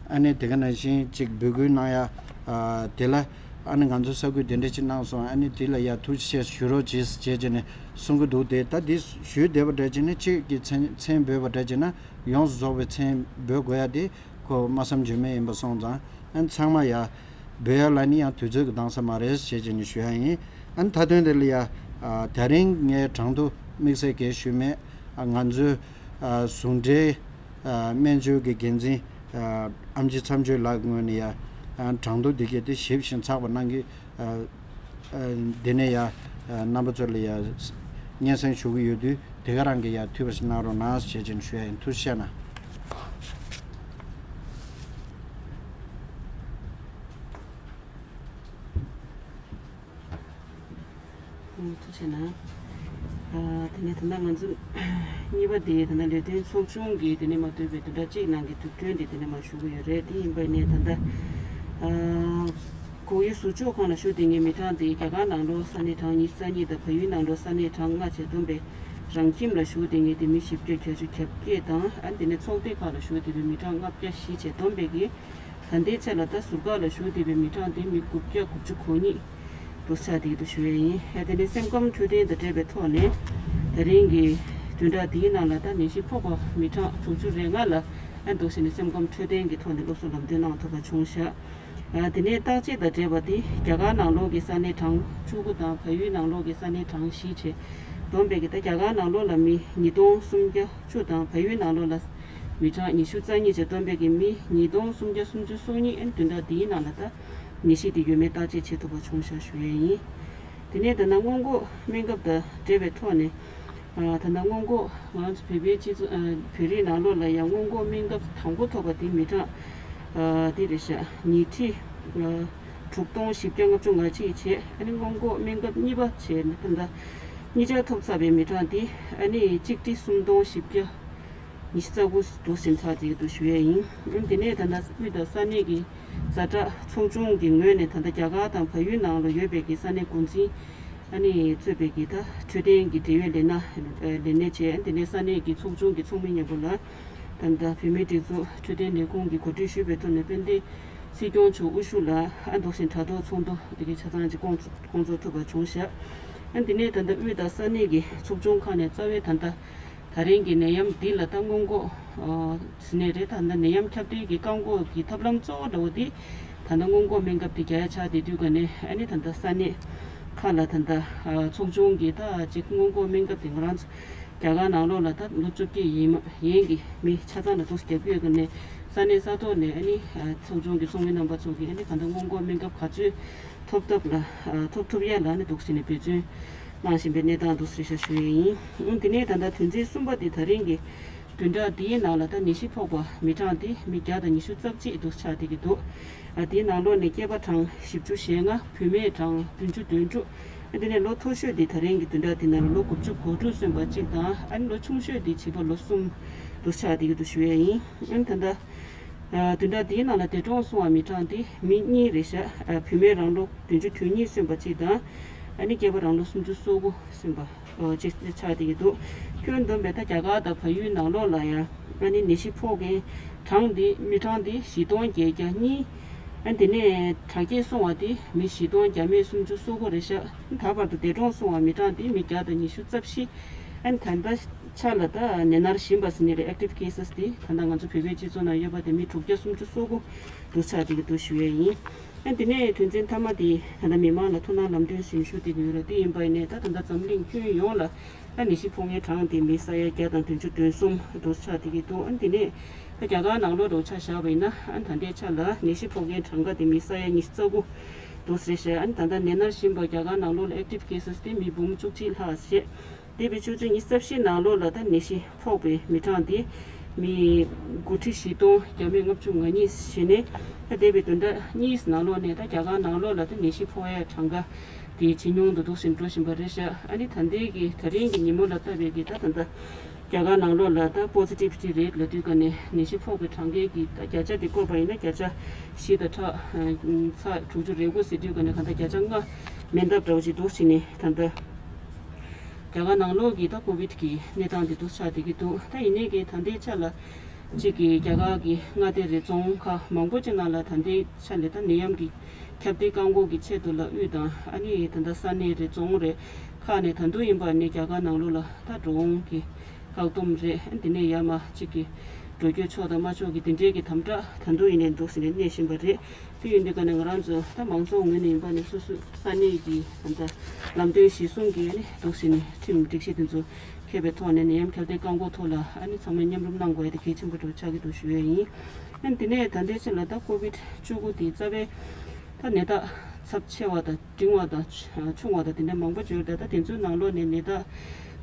ཨ་ནི་དེ་ག་ནང་བཞིན་ཅིག་འབོད་སྐུལ་གནང་ཡག་ཨ་དེ་ལ་ཨ་ནི་ང་ཚོ་ས་ཁུལ་དེ་འདྲ་ཅིག་གནང་སོང་། ཨ་ནི་དེ་ལ་ཡ་ཐུགས་རྗེ་ཆེ་ཞུ་རོགས་གྱིས་བྱས་བྱས་ནས་གསུང་གི་འདུག་དེ་ད་འདི་ཞུས་བསྡད་པ་འདྲ་བྱས་ན་ཁྱེད་ཀྱི་མཚན་མཚན་འབོད་པ་འདྲ་བྱས་ན། ཡོངས་སུ་རྫོགས་པའི་མཚན་འབོད་དགོས་ཡ་དེ་ཁོ་སྨྲ་བསམ་བརྗོད་མེད་ཡིན་པ་སོང་ཙང་། ཨ་ནི་ཚང་མ་ཡ་འབོད་ཡ་ལ་ནི་ཡང་དུས་ཚོད་ཀྱི་འདང་ས་མ་རེད་ཞེས་བྱས་ནས་ཞུ་ཡ་ཡིན། ཨ་ནི་མཐའ་དོན་དེ་ལ་ཡ་ཨ་ད་རིང་ངས་དྲང་དུ་དམིགས་བསལ་གང་ཞུས་མེད། ཨ་ང་ཚོའི་ཨ་ཟུང་འབྲེལ་ཨ་སྨན་བཅོས་ཀྱི་འགན་འཛིན་ཨ་ཨེམ་ཆི་མཚམས་གཅོད་ལགས་ངོས་ནས་ཡ་ཨ་དྲང་དུ་འདི་གས་དེ་ཞིབ་ཞིང་ཚགས་པ་གནང་གི། ཨ་ཨ་འདི་ནས་ཡ་ཨ་རྣམ་པ་ཚོ་ལ་ཡ་སྙན་སེང་ཞུ་གི་ཡོད་དུས་དེ་ག་རང་གིས་ཡ་འཐུས་པ་ཞིག་གནང་རོགས་གནང་ཞེས་བྱས་ནས་ཞུ་ཡ་ཡིན། ཐུགས་རྗེ་གནང་། ཐུགས་རྗེ་གནང་། ཨ་དེ་ནས་ད་ལྟ་ང་ཚོ་གཉིས་པ་དེ་ད་ལྟ་ལས་དོན་ཚོགས་ཆུང་གིས་དེ་ནས་མར་བཏོན་པའི་བདུན་ཕྲག་གཅིག་ནང་གི་དུས་སྟོན་དེ་དེ་ནས་མར་ཞུ་གི་ཡོད་རེད། དེ་ཡིན་པ་ནས་ད་ལྟ་ཨ་ཁོར་ཡུག་ཟུར་འཇོག་ཁང་ལ་བཞུགས་བསྡད་མཁན་མི་གྲངས་དེ་རྒྱ་གར་ནང་ལོགས་ས་གནས་གྲངས་ཉི་ཤུ་རྩ་གཉིས་དང་བལ་ཡུལ་ནང་ལོགས་ས་གནས་གྲངས་ལྔ་བྱས་བསྡོམས་པས་རང་ཁྱིམ་ལ་བཞུགས་བསྡད་མཁན་དེ་མི་བཞི་བརྒྱ་བརྒྱད་ཅུ་གྱ་བརྒྱད་དང་། ཨ་དེ་ནས་ཚོགས་སྡེ་ཁག་ལ་བཞུགས་བསྡད་པའི་མི་གྲངས་ལྔ་བརྒྱ་བཞི་བྱས་བསྡོམས་པས་ཀྱི་ད་ལྟའི་ཆ་ལ་ད་ཟུར་བཀག་ལ་བཞུགས་བསྡད་པའི་མི་གྲངས་དེ་མི་དགུ་བརྒྱ་དགུ་བཅུ་གོ་གཉིས་འདུག་ཆགས་བསྡད་ཀྱི་འདུག་ཞུ་ཡས་ཡིན། ཨ་དེ་ནས་སེམས་ཁམས་འཕྲོད་བསྟེན་དང་འབྲེལ་བའི་ཐོག་ནས་ད་རིང་གི་བདུན་ཕྲག་འདིའི་ནང་ལ་ད་ནད་གཞི་ཕོག་པ་མི་གྲངས་དྲུག་ཅུ་རེ་ལྔ་ལ་ཨ་འདུག་བྱས་ནས་སེམས་ཁམས་འཕྲོད་བསྟེན་གྱི་ཐོག་ནས་སློབ་གསོ་ལམ་སྟོན་གནང་ཐུབ་པ་བྱུང་ཤག་ཨ་དེ་ནས་བརྟག་དཔྱད་དང་འབྲེལ་བ་དེ་རྒྱ་གར་ནང་ལོགས་ཀྱི་ས་གནས་གྲངས་བཅུ་དགུ་དང་བལ་ཡུལ་ནང་ལོགས་ཀྱི་ས་གནས་གྲངས་བཞི་བྱས་བསྡོམས་པས་ཀྱི་ད་རྒྱ་གར་ནང་ལོགས་ལ་མི་ཉིས་སྟོང་སུམ་བརྒྱ་བཅུ་དང་བལ་ཡུལ་ནང་ལོགས་ལ་མི་གྲངས་ཉི་ཤུ་རྩ་གཉིས་བྱས་བསྡོམས་པས་ཀྱི་མི་ཉིས་སྟོང་སུམ་བརྒྱ་སུམ་ཅུ་སོ་གཉིས་ཨ་ནི་བདུན་ཕྲག་འདིའི་ནང་ལ་ད་ནད་གཞི་དེ་ཡོད་མེད་བརྟག་དཔྱད་བྱེད་ཐུབ་པ་བྱུང་ཤག་ཞུ་ཡས་ཡིན། དེ་ནས་ད་ལྟ་སྔོན་འགོག་སྨན་ཁབ་དང་འབྲེལ་བའི་ཐོག་ནས་ཨ་ད་ལྟ་སྔོན་འགོག་ང་རང་ཚོ་བོད་པའི་སྤྱི་ཚོགས་ཨ་བོད་རིགས་ནང་ལོགས་ལ་ཡང་སྔོན་འགོག་སྨན་ཁབ་དང་པོ་ཐོབ་པ་དེ་མི་གྲངས་ཨ་དེ་རེད་ཤག་ཉིས་ཁྲི་ཨ་དྲུག་སྟོང་བཞི་བརྒྱ་ལྔ་བཅུ་ང་གཅིག་བྱས། ཨ་ནི་སྔོན་འགོག་སྨན་ཁབ་གཉིས་པ་བྱས་ནས་ད་ལྟ་གཉིས་ཆར་ཐོབ་ཚར་བའི་མི་གྲངས་དེ་ཨ་ནི་གཅིག་ཁྲི་སུམ་སྟོང་བཞི་བརྒྱ་ཉི་ཤུ་རྩ་དགུ་འདུག་ཟིན་ཚར་ཅིག་འདུག་ཞུ་ཡས་ཡིན། ཨ་དེ་ནས་ད་ལྟ་དབུས་དང་ས་གནས་ཀྱི་ཛ་དྲག་ཚོགས་ཆུང་གི་ངོས་ནས་ད་ལྟ་རྒྱ་གར་དང་བལ་ཡུལ་ནང་ལ་ཡོད་པའི་གི་ས་གནས་འགོ་འཛིན་ཨ་ནི་གཙོས་པའི་གི་ད་འཕྲོད་བསྟེན་གྱི་འབྲེལ་ཡོད་ལས་སྣ་ལས་སྣེ་བྱས། ཨ་དེ་ནས་ས་གནས་ཀྱི་ཚོགས་ཆུང་གི་ཚོགས་མི་མཉམ་པོ་ལ་ད་ལྟ་བོད་མིའི་སྒྲིག་འཛུགས་འཕྲོད་བསྟེན་ལས་ཁུངས་ཀྱི་གོ་སྒྲིག་ཞུས་པའི་ཐོག་ནས་དཔལ་ལྡན་སྲིད་སྐྱོང་མཆོག་དབུ་བཞུགས་ལ་ཨ་འདུག་བཞིན་དྲ་ཐོག་ཚོགས་འདུ་འདི་གའི་ཆ་ཚང་ཅིག་སྐོང་སྐོང་ཚོགས་ཐུབ་པ་བྱུང་ཤག་ཨ་དེ་ནས་ད་ལྟ་དབུས་དང་ས་གནས་ཀྱི་ཚོགས་ཆུང་ཁག་ནས་རྩ་བའི་ད་ལྟ་ད་རིང་གི་ནད་ཡམས་འདི་ལ་ད་སྔོན་འགོག་ཨ་ཟེར་ནས་རེད། ད་ལྟ་ནད་ཡམས་ཁྱབ་གདལ་གྱི་བཀག་འགོག་གི་ཐབས་ལམ་གཙོ་བོ་འདྲ་བོ་འདི་ད་ལྟ་སྔོན་འགོག་སྨན་ཁབ་འདི་རྒྱག་ཡ་ཆགས་བསྡད་དུས་ག་ནས་ཨ་ནི་ད་ལྟ་ས་གནས་ཁག་ལ་ད་ལྟ་ཨ་ཚོགས་ཆུང་གི་ད་ཅིག་སྔོན་འགོག་སྨན་ཁབ་འདི་ང་རང་ཚོ་ རྒྱ་གར་ནང་ལོགས་ལ་ད་ལོ་བཅོ་བརྒྱད་ཡན་མ་ཡན་གྱི་མི་ཆ་ཚང་ལ་ཏོག་ཙམ་རྒྱབ་སྐྱོར་གྱི་ནས་ས་གནས་ས་ཐོག་ནས་ཨ་ནི་ཚོགས་ཆུང་གི་ཚོགས་མི་རྣམ་པ་ཚོ་གིས་ཨ་ནི་ད་ལྟ་སྔོན་འགོག་སྨན་ཁབ་ག་ཚོད་ཐོབ་ཐབས་ལ་ཐོབ་ཐུབ་ཡ་ལ་ཨ་ནི་འདུག་ཟེར་ནས་འབད་བརྩོན་གནང་བཞིན་པའི་གནས་སྟངས་འདུག་ཟེར་ཤག་ཞུ་ཡས་ཡིན། ཨང་དེ་ནས་ད་ལྟ་དོན་ཚན་གསུམ་པ་དེ་ད་རིང་གི་བདུན་ཕྲག་འདིའི་ནང་ལ་ད་ནད་གཞི་ཕོག་པ་མི་གྲངས་དེ་མི་བརྒྱ་དང་ཉི་ཤུ་རྩ་གཅིག་འདུག་ཆགས་བསྡད་ཀྱི་འདུག་ཨ་དེའི་ནང་ལོགས་ནས་སྐྱེས་པ་གྲངས་བཞི་བཅུ་ཞེ་ལྔ། བུད་མེད་གྲངས་བདུན་ཅུ་དོན་དྲུག་ཨ་དེ་ནས་ལོ་མཐོ་ཤོས་དེ་ད་རིང་གི་བདུན་ཕྲག་དེ་ནང་ལ་ལོ་དགུ་བཅུ་གོ་དྲུག་སོན་པ་གཅིག་དང་། ཨ་ནི་ལོ་ཆུང་ཤོས་དེ་བྱིས་པ་ལོ་གསུམ་འདུག་ཆགས་བསྡད་ཀྱི་འདུག་ཞུ་ཡས་ཡིན། ཨ་ནི་ད་ལྟ་ཨ་བདུན་ཕྲག་འདིའི་ནང་ལ་འདས་གྲོངས་སོང་བ་མི་གྲངས་དེ་མི་གཉིས་རེད་ཤག་ཨ་བུད་མེད་རང་ལོ་བདུན་ཅུ་དོན་གཉིས་སོན་པ་གཅིག་དང་། ཨ་ནི་སྐྱེས་པ་རང་ལོ་སུམ་ཅུ་སོ་དགུ་སོན་པ་ཨོ་གཅིག་ཆགས་བསྡད་ཀྱི་འདུག་ཁྱོན་བསྡོམས་པས་ད་རྒྱ་གར་དང་བལ་ཡུལ་ནང་ལོགས་ལ་ཡང་ཨ་ནི་ནད་གཞི་ཕོག་མཁན་གྲངས་འདི་མི་གྲངས་འདི་བཞི་སྟོང་བརྒྱད་བརྒྱ་གཉིས། ཨ་དེ་ནས་དྲག་སྐྱེད་སོང་བ་དེ་མི་བཞི་སྟོང་བརྒྱ་མེད་སུམ་ཅུ་སོ་དགུ་རེད་ཤག་ད་བར་དུ་འདས་གྲོངས་སོང་བ་མི་གྲངས་དེ་མི་བརྒྱ་དང་ཉི་ཤུ་རྩ་བཞི། ཨ་ནི་ད་ལྟ་ཆ་ལ་ད་ནད་མནར་བཞིན་པ་ཟེར་ནི་རེད། ཨེག་ཊིབ་ཁེ་སེ་སི་དེ་ད་ལྟ་ང་ཚོ་བོད་པའི་སྤྱི་ཚོགས་ནང་ཡོད་པ་དེ་མི་དྲུག་བརྒྱ་སུམ་ཅུ་སོ་དགུ་འདུག་ཆགས་བསྡད་ཀྱི་འདུག་ཞུ་ཡས་ཡིན། ཨ་དེ་ནས་དོན་ཚན་མཐའ་མ་དེ་ད་ལྟ་མི་མང་ལ་ཐུགས་སྣང་ལམ་སྟོན་ཞུ་ཞུ་བསྡད་ཀྱི་ཡོད་རེད། དེ་ཡིན་པ་ཡིན་ནའི་ད་ད་ལྟ་འཛམ་གླིང་ཁྱོན་ཡོངས་ལ་ད་ནད་གཞི་ཕོག་མཁན་གྲངས་དེ་མི་ས་ཡ་བརྒྱ་དང་བདུན་ཅུ་དོན་གསུམ་འདུག་ཆགས་བསྡད་ཀྱི་འདུག་ཨ་དེ་ནས་ད་རྒྱ་གར་ནང་ལོགས་འགྲོ་ཆ་བཞག་པ་ཡིན་ན་ཨ་ད་ལྟའི་ཆ་ལ་ནད་གཞི་ཕོག་མཁན་གྲངས་ཀ་དེ་མི་ས་ཡ་ཉི་ཤུ་རྩ་དགུ་འདུག་ཟེར་ཤག་ཨ་ད་ལྟ་ནད་མནར་བཞིན་པ་རྒྱ་གར་ནང་ལོགས་ལ་ཨེག་ཊིབ་ཁེ་སེ་སི་དེ་མི་འབུམ་བཅུ་གཅིག་ལྷག་བྱས། འདས་པའི་ཆུ་ཚོད་ཉི་ཤུ་རྩ་བཞི་ནང་ལོགས་ལ་ད་ནད་གཞི་ཕོག་པའི་མི་གྲངས་དེ་མི་དགུ་ཁྲི་བཞི་སྟོང་བརྒྱ་མེད་ལྔ་བཅུ་ང་གཉིས་བྱས་ནས། ད་འདས་པའི་བདུན་ཕྲག་གཉིས་ནང་ལོགས་ནས་ད་རྒྱ་གར་ནང་ལོགས་ལ་ད་ནད་གཞི་ཕོག་ཡའི་གྲངས་ཀ་དེ་ཇེ་ཉུང་དུ་འདུག་ཟིན་འགྲོ་བཞིན་པ་རེད་ཤག་ཨ་ནི་ད་ལྟའི་གི་ད་རིང་གི་ཉིན་མོ་ལ་ལྟ་བའི་གི་ད་ད་ལྟ་རྒྱ་གར་ནང་ལོགས་ལ་ད་པོ་སི་ཊིབ་ཊི་རེ་ཊི་ལབ་དུས་ཀ་ནས་ནད་གཞི་ཕོག་པའི་གྲངས་ཀའི་གི་ད་བརྒྱ་ཆ་དེ་བཀོད་པ་ཡིན་ན་བརྒྱ་ཆ་བཞི་དང་ཕྲག་ཚ་དྲུག་ཅུ་རེ་དགུ་ཟེར་དུས་ཀ་ནས་གང་ལྟར་བརྒྱ་ཆ་ལྔ་མན་ཐབས་འདྲ་བོ་ཞིག་འདུག་ཟིན་ནས་ད་ལྟ། རྒྱ་གར་ནང་ལོགས་ཀྱི་ད་ཀོ་བིད་ཀྱི་གནས་སྟངས་འདི་འདུག་ཆགས་བསྡད་ཀྱི་འདུག་ད་ཡིན་ནའི་གི་ད་ལྟའི་ཆ་ལ་གཅིག་གི་རྒྱ་གར་གྱི་མངའ་སྡེ་རེད། རྫོང་ཁག་མང་པོ་ཅིག་ནང་ལ་ད་ལྟའི་ཆ་ལ་ད་ནད་ཡམས་ཀྱི་ཁྱབ་གདལ་བཀག་འགོག་གི་ཆེད་དུ་ལ་དབུས་དང་ཨ་ནི་ད་ལྟ་ས་གནས་རེད། རྫོང་རེད། ཁག་ནས་ད་དུང་ཡིན་པ་ནི་རྒྱ་གར་ནང་ལོགས་ལ་ད་འགྲོ་འོང་གི་བཀག་སྡོམ་རེད། ཨ་འདི་ནས་ཡར་མར་གཅིག་གི་འགྲོ་སྐྱོད་ཆོག་དང་མ་ཆོག་གི་དེ་འདྲའི་གི་དམ་དྲག་ད་དུང་ཡིན་ནའི་འདུག་ཟིན་ནས་གནས་བཞིན་པ་རེད། དེ་ཡིན་དུས་ཀ་ནས་ང་རང་ཚོ་ད་མང་ཚོགས་ངོས་ནས་ཡིན་པ་ནས་སོ་སོའི་ས་གནས་ཀྱི་ད་ལྟ་ལམ་སྟོན་གཞིར་བཟུང་གིས་ནི་འདུག་ཟིན་ནས་ཁྲིམས་སྒྲིག་གཞི་དེ་ཚོ་མཁས་པའི་ཐོག་ནས་ནད་ཡམས་ཁྱབ་གདལ་བཀག་འགོག་ཐོག་ལ་ཨ་ནི་ཚང་མས་མཉམ་རུབ་གནང་དགོས་ཡ་དེ་གལ་ཆེན་པོ་འདྲ་བོ་ཆགས་ཀྱི་འདུག་ཞུ་ཡས་ཡིན། ཨ་ནི་དེ་ནས་ད་ལྟའི་ཆ་ལ་ད་ཀོ་བིད་བཅུ་དགུ་དེ་རྩ་བའི་ད་ནད་རྟགས་ཚབས་ཆེ་བ་དང་འབྲིང་བ་དང་ཆུང་བ་དང་དེ་འདྲ་མང་པོ་ཡོད་རེད། ད་དེ་ཚོའི་ནང་ལོགས་ནས་ནད་རྟགས་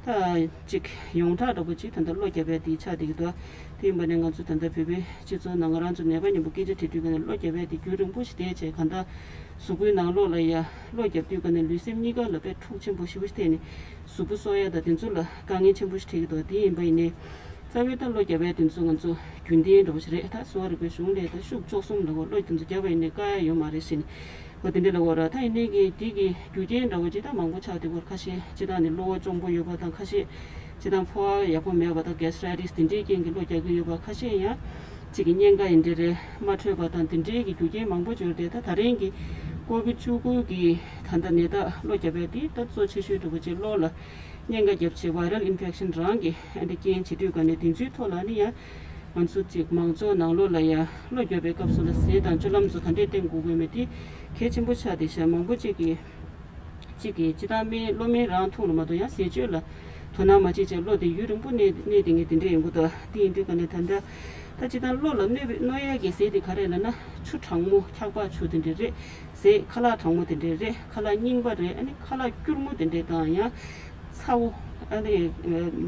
ད་ཅིག་ཡོངས་གྲགས་འདྲ་པོ་ཅིག་ད་ལྟ་གློ་བརྒྱབ་ཡ་དེ་ཆགས་བསྡད་ཀྱི་འདུག་དེ་ཡིན་པ་ནས་ང་ཚོ་ད་ལྟ་བོད་པའི་སྤྱི་ཚོགས་ནང་ང་རང་ཚོ་ནད་པ་མཉམ་པོ་སྐད་ཆ་དྲིས་དུས་ཀ་ནས་གློ་བརྒྱབ་ཡ་དེ་རྒྱུན་རིང་པོ་ཞིག་བསྡད་བྱས་གང་ལྟར་གཟུགས་པོའི་ནང་ལོགས་ལ་ཡ་གློ་བརྒྱབ་དུས་ཀ་ནས་ལུས་སེམས་གཉིས་ཀ་ལ་དཔེ་འཁྲུག་ཆེན་པོ་ཞེ་པོ་ཞིག་ཐེབས་ནས་གཟུགས་པོ་གསོ་ཡ་དང་དེ་ཚོ་ལ་དཀའ་ངལ་ཆེན་པོ་ཞིག་འཕྲད་ཀྱི་འདུག་དེ་ཡིན་པ་ཡིན་ནའི་རྩ་བའི་ད་གློ་བརྒྱབ་ཡ་དེ་ཚོ་ང་ཚོ་རྒྱུན་ལྡན་འདྲ་བོ་ཞིག་རེད། ད་གསོ་བ་རིག་པའི་གཞུང་ལས་ད་ཤུགས་བཅུ་གསུམ་ལ་འོ་གློ་དེ་ཚོ་བརྒྱབ་པ་ཡིན་ནའི་བཀག་ཡ་ཡོད་མ་རེད་ཟེར་ནས་འོ་དེ་འདྲ་ལ་འོ་ར། ད་ཡིན་ནའི་གི་དེ་གི་རྒྱུ་རྐྱེན་འདྲ་བོ་ཅིག་ད་མང་པོ་ཆགས་བསྡད་ཀྱི་ཡོད་རེད། ཁ་ཤས་ཅིག་ད་ནི་གློ་བ་གཅོང་པོ་ཡོད་པ་དང་ཁ་ཤས་སྤྱིར་བཏང་ཕོ་བ་ཡག་པོ་མེད་པ་དང་གེ་སི་ཊ་རའི་ཊི་སི་དེ་འདྲའི་རྐྱེན་གྱིས་གློ་རྒྱག་གི་ཡོད་པ། ཁ་ཤས་ཡང་གཅིག་གི་གཉན་ཁ་ཡིན་འདྲ་རེད་མ་འཕྲོད་པ་དང་དེ་འདྲའི་གི་རྒྱུ་རྐྱེན་མང་པོ་ཡོད་རེད། ད་ད་རིང་གི་ཀོ་བིད་བཅུ་དགུ་གི་ད་ལྟ་ནད་རྟགས་གློ་རྒྱག་པའི་དེ་ད་གཙོ་ཆེ་ཤོས་འདྲ་པོ་ཅིག་གློ་ལ་གཉན་ཁ་བརྒྱབ་བྱས་viral infection རང་གི་ཨ་འདྲ་རྐྱེན་བྱེད་དུས་ག་ནས་དེ་ཚོའི་ཐོག་ལ་ནི་ཡང་ང་ཚོ་གཅིག་མང་ཚོགས་ནང་ལོགས་ལ་ཡང་གློ་རྒྱག་པའི་སྐབས་སུ་ལ་ཟས་དང་སྤྱོད་ལམ་ཚོ་ག་འདྲས་བསྟེན་དགོས་དགོས་མེད་དེ་གལ་ཆེན་པོ་ཆགས་བསྡད་ཤག་མང་པོ་ཅིག་གིས། གཅིག་གིས་སྤྱིར་བཏང་སྨན་གློ་སྨན་རང་འཐུང་ལ་མ་གཏོགས་ཡང་ཟས་སྤྱོད་ལ་དོ་སྣང་མ་བྱེད་ཅེས་གློ་དེ་ཡུན་རིང་པོ་གནས་གནས་བསྡད་མཁན་དེ་འདྲས་ཡོང་གི་འདུག་དེ་ཡིན་དུས་ག་ནས་ད་ལྟ་ད་སྤྱིར་བཏང་གློ་ལ་གནོད་པའི་གནོད་ཡས་ཀྱི་ཟས་དེ་ག་རེ་ལབ་ན་ཆུ་གྲང་མོ་འཁྱག་པ་ཆུ་དེ་འདྲས་རེད། ཟས་ཁ་ལག་གྲང་མོ་དེ་འདྲས་རེད། ཁ་ལག་རྙིང་པ་རེད། ཨ་ནི་ཁ་ལག་སྐྱུར་མོ་དེ་འདྲས་དང་ཡང་ཚ་བོ་ཨ་ནི་